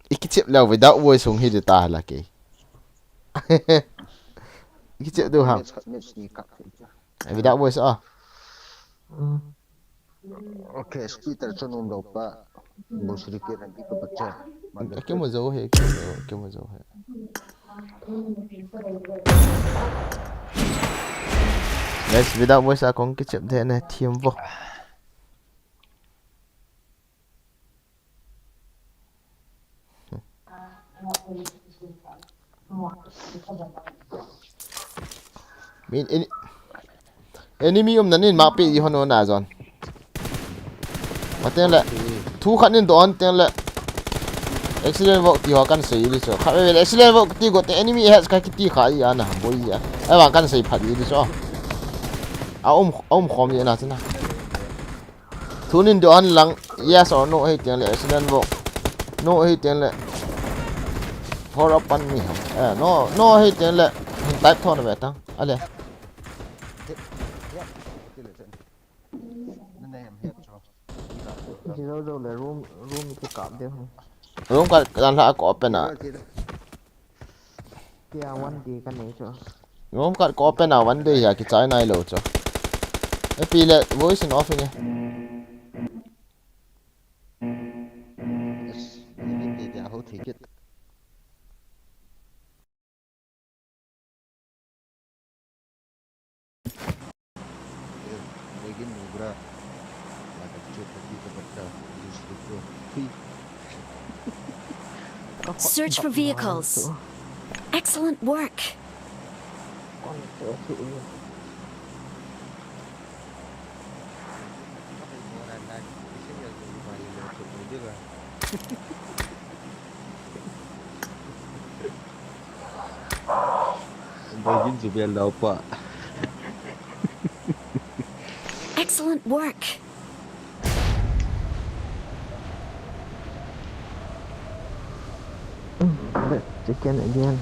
Iki chep leo without voice hung hi de ta la ke. Iki chep do ham. Without voice ah. Okay, splitter chun um lo pa. Bosri ke nan ki ko bacha. Ke mo jo he, ke mo jo he. Guys, without voice a kong kichep de na thiam vo. Min, en-, enemy um nanin map pe i hono na zon. Mateng le. Thu khat nin don teng le. Accident walk ti ho kan sei li cho. Kha ve accident walk ti go te enemy head ka kiti kha i ana boi ya. Ai wa kan sei phat i li cho. A um, a um khom i na china. Thunin do an lang, yes or no hei tiang le, accident vo. No hei tiang le. For a pan mi ham. Eh, no, no hei tiang le. Hin type thon ve tang. Ale. Zero zero le room, room ki kap de. Room ka, kan la ko open a. Tia one day ka nei chu. Room khat ko open a one day ya kichai nai lo chu. E pi le voice in off nge. Yes, ni ni te dia ho thei kit. Search for vehicles. Excellent work. Bogin chu bel dau pa. Excellent work. Let's chicken again.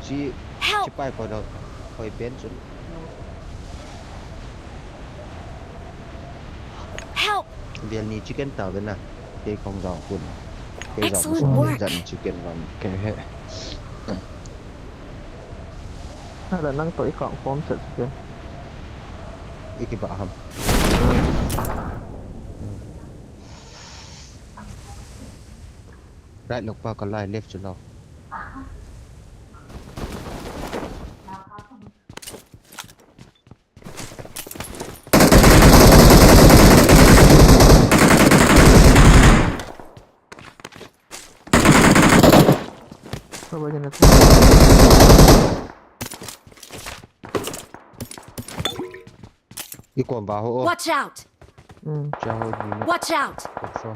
Si, help! Si pai ko dau. Hoi pen chu. Help! Bial ni chicken ta ve na. Kei kong jao kun. Kei jao kun. Excellent work. Jan chicken lam. Kei he. Hala nang to i kong form set chicken. Iki ba ham. Hmm. Right lou pa ka lai, left chu lou. Kaba jana tu. I kom ba ho. Watch out! Hmm. Cha ho ni na. Watch out! Ko so.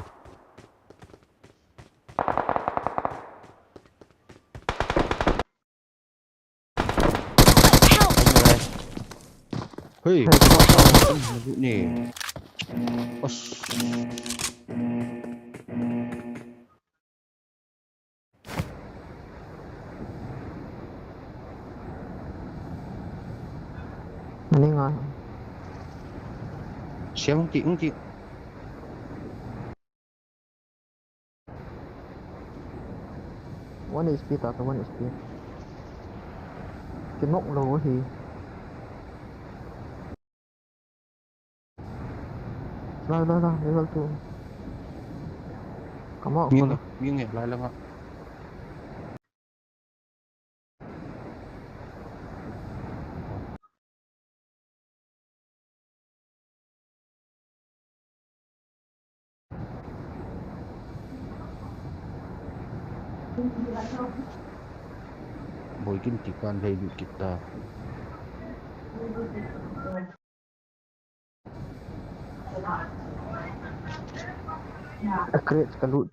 Help! Hey. Hey, ko so. Ni. Os. Ani nga. Siang ti, ung ti. One H P ta, one H P. Kinok lou hi. Lai, lai, lai, level two. Come out, mi nge, mi nge, lai langa. Boi kin ti kan lei lut kit ta. A crate ka lut.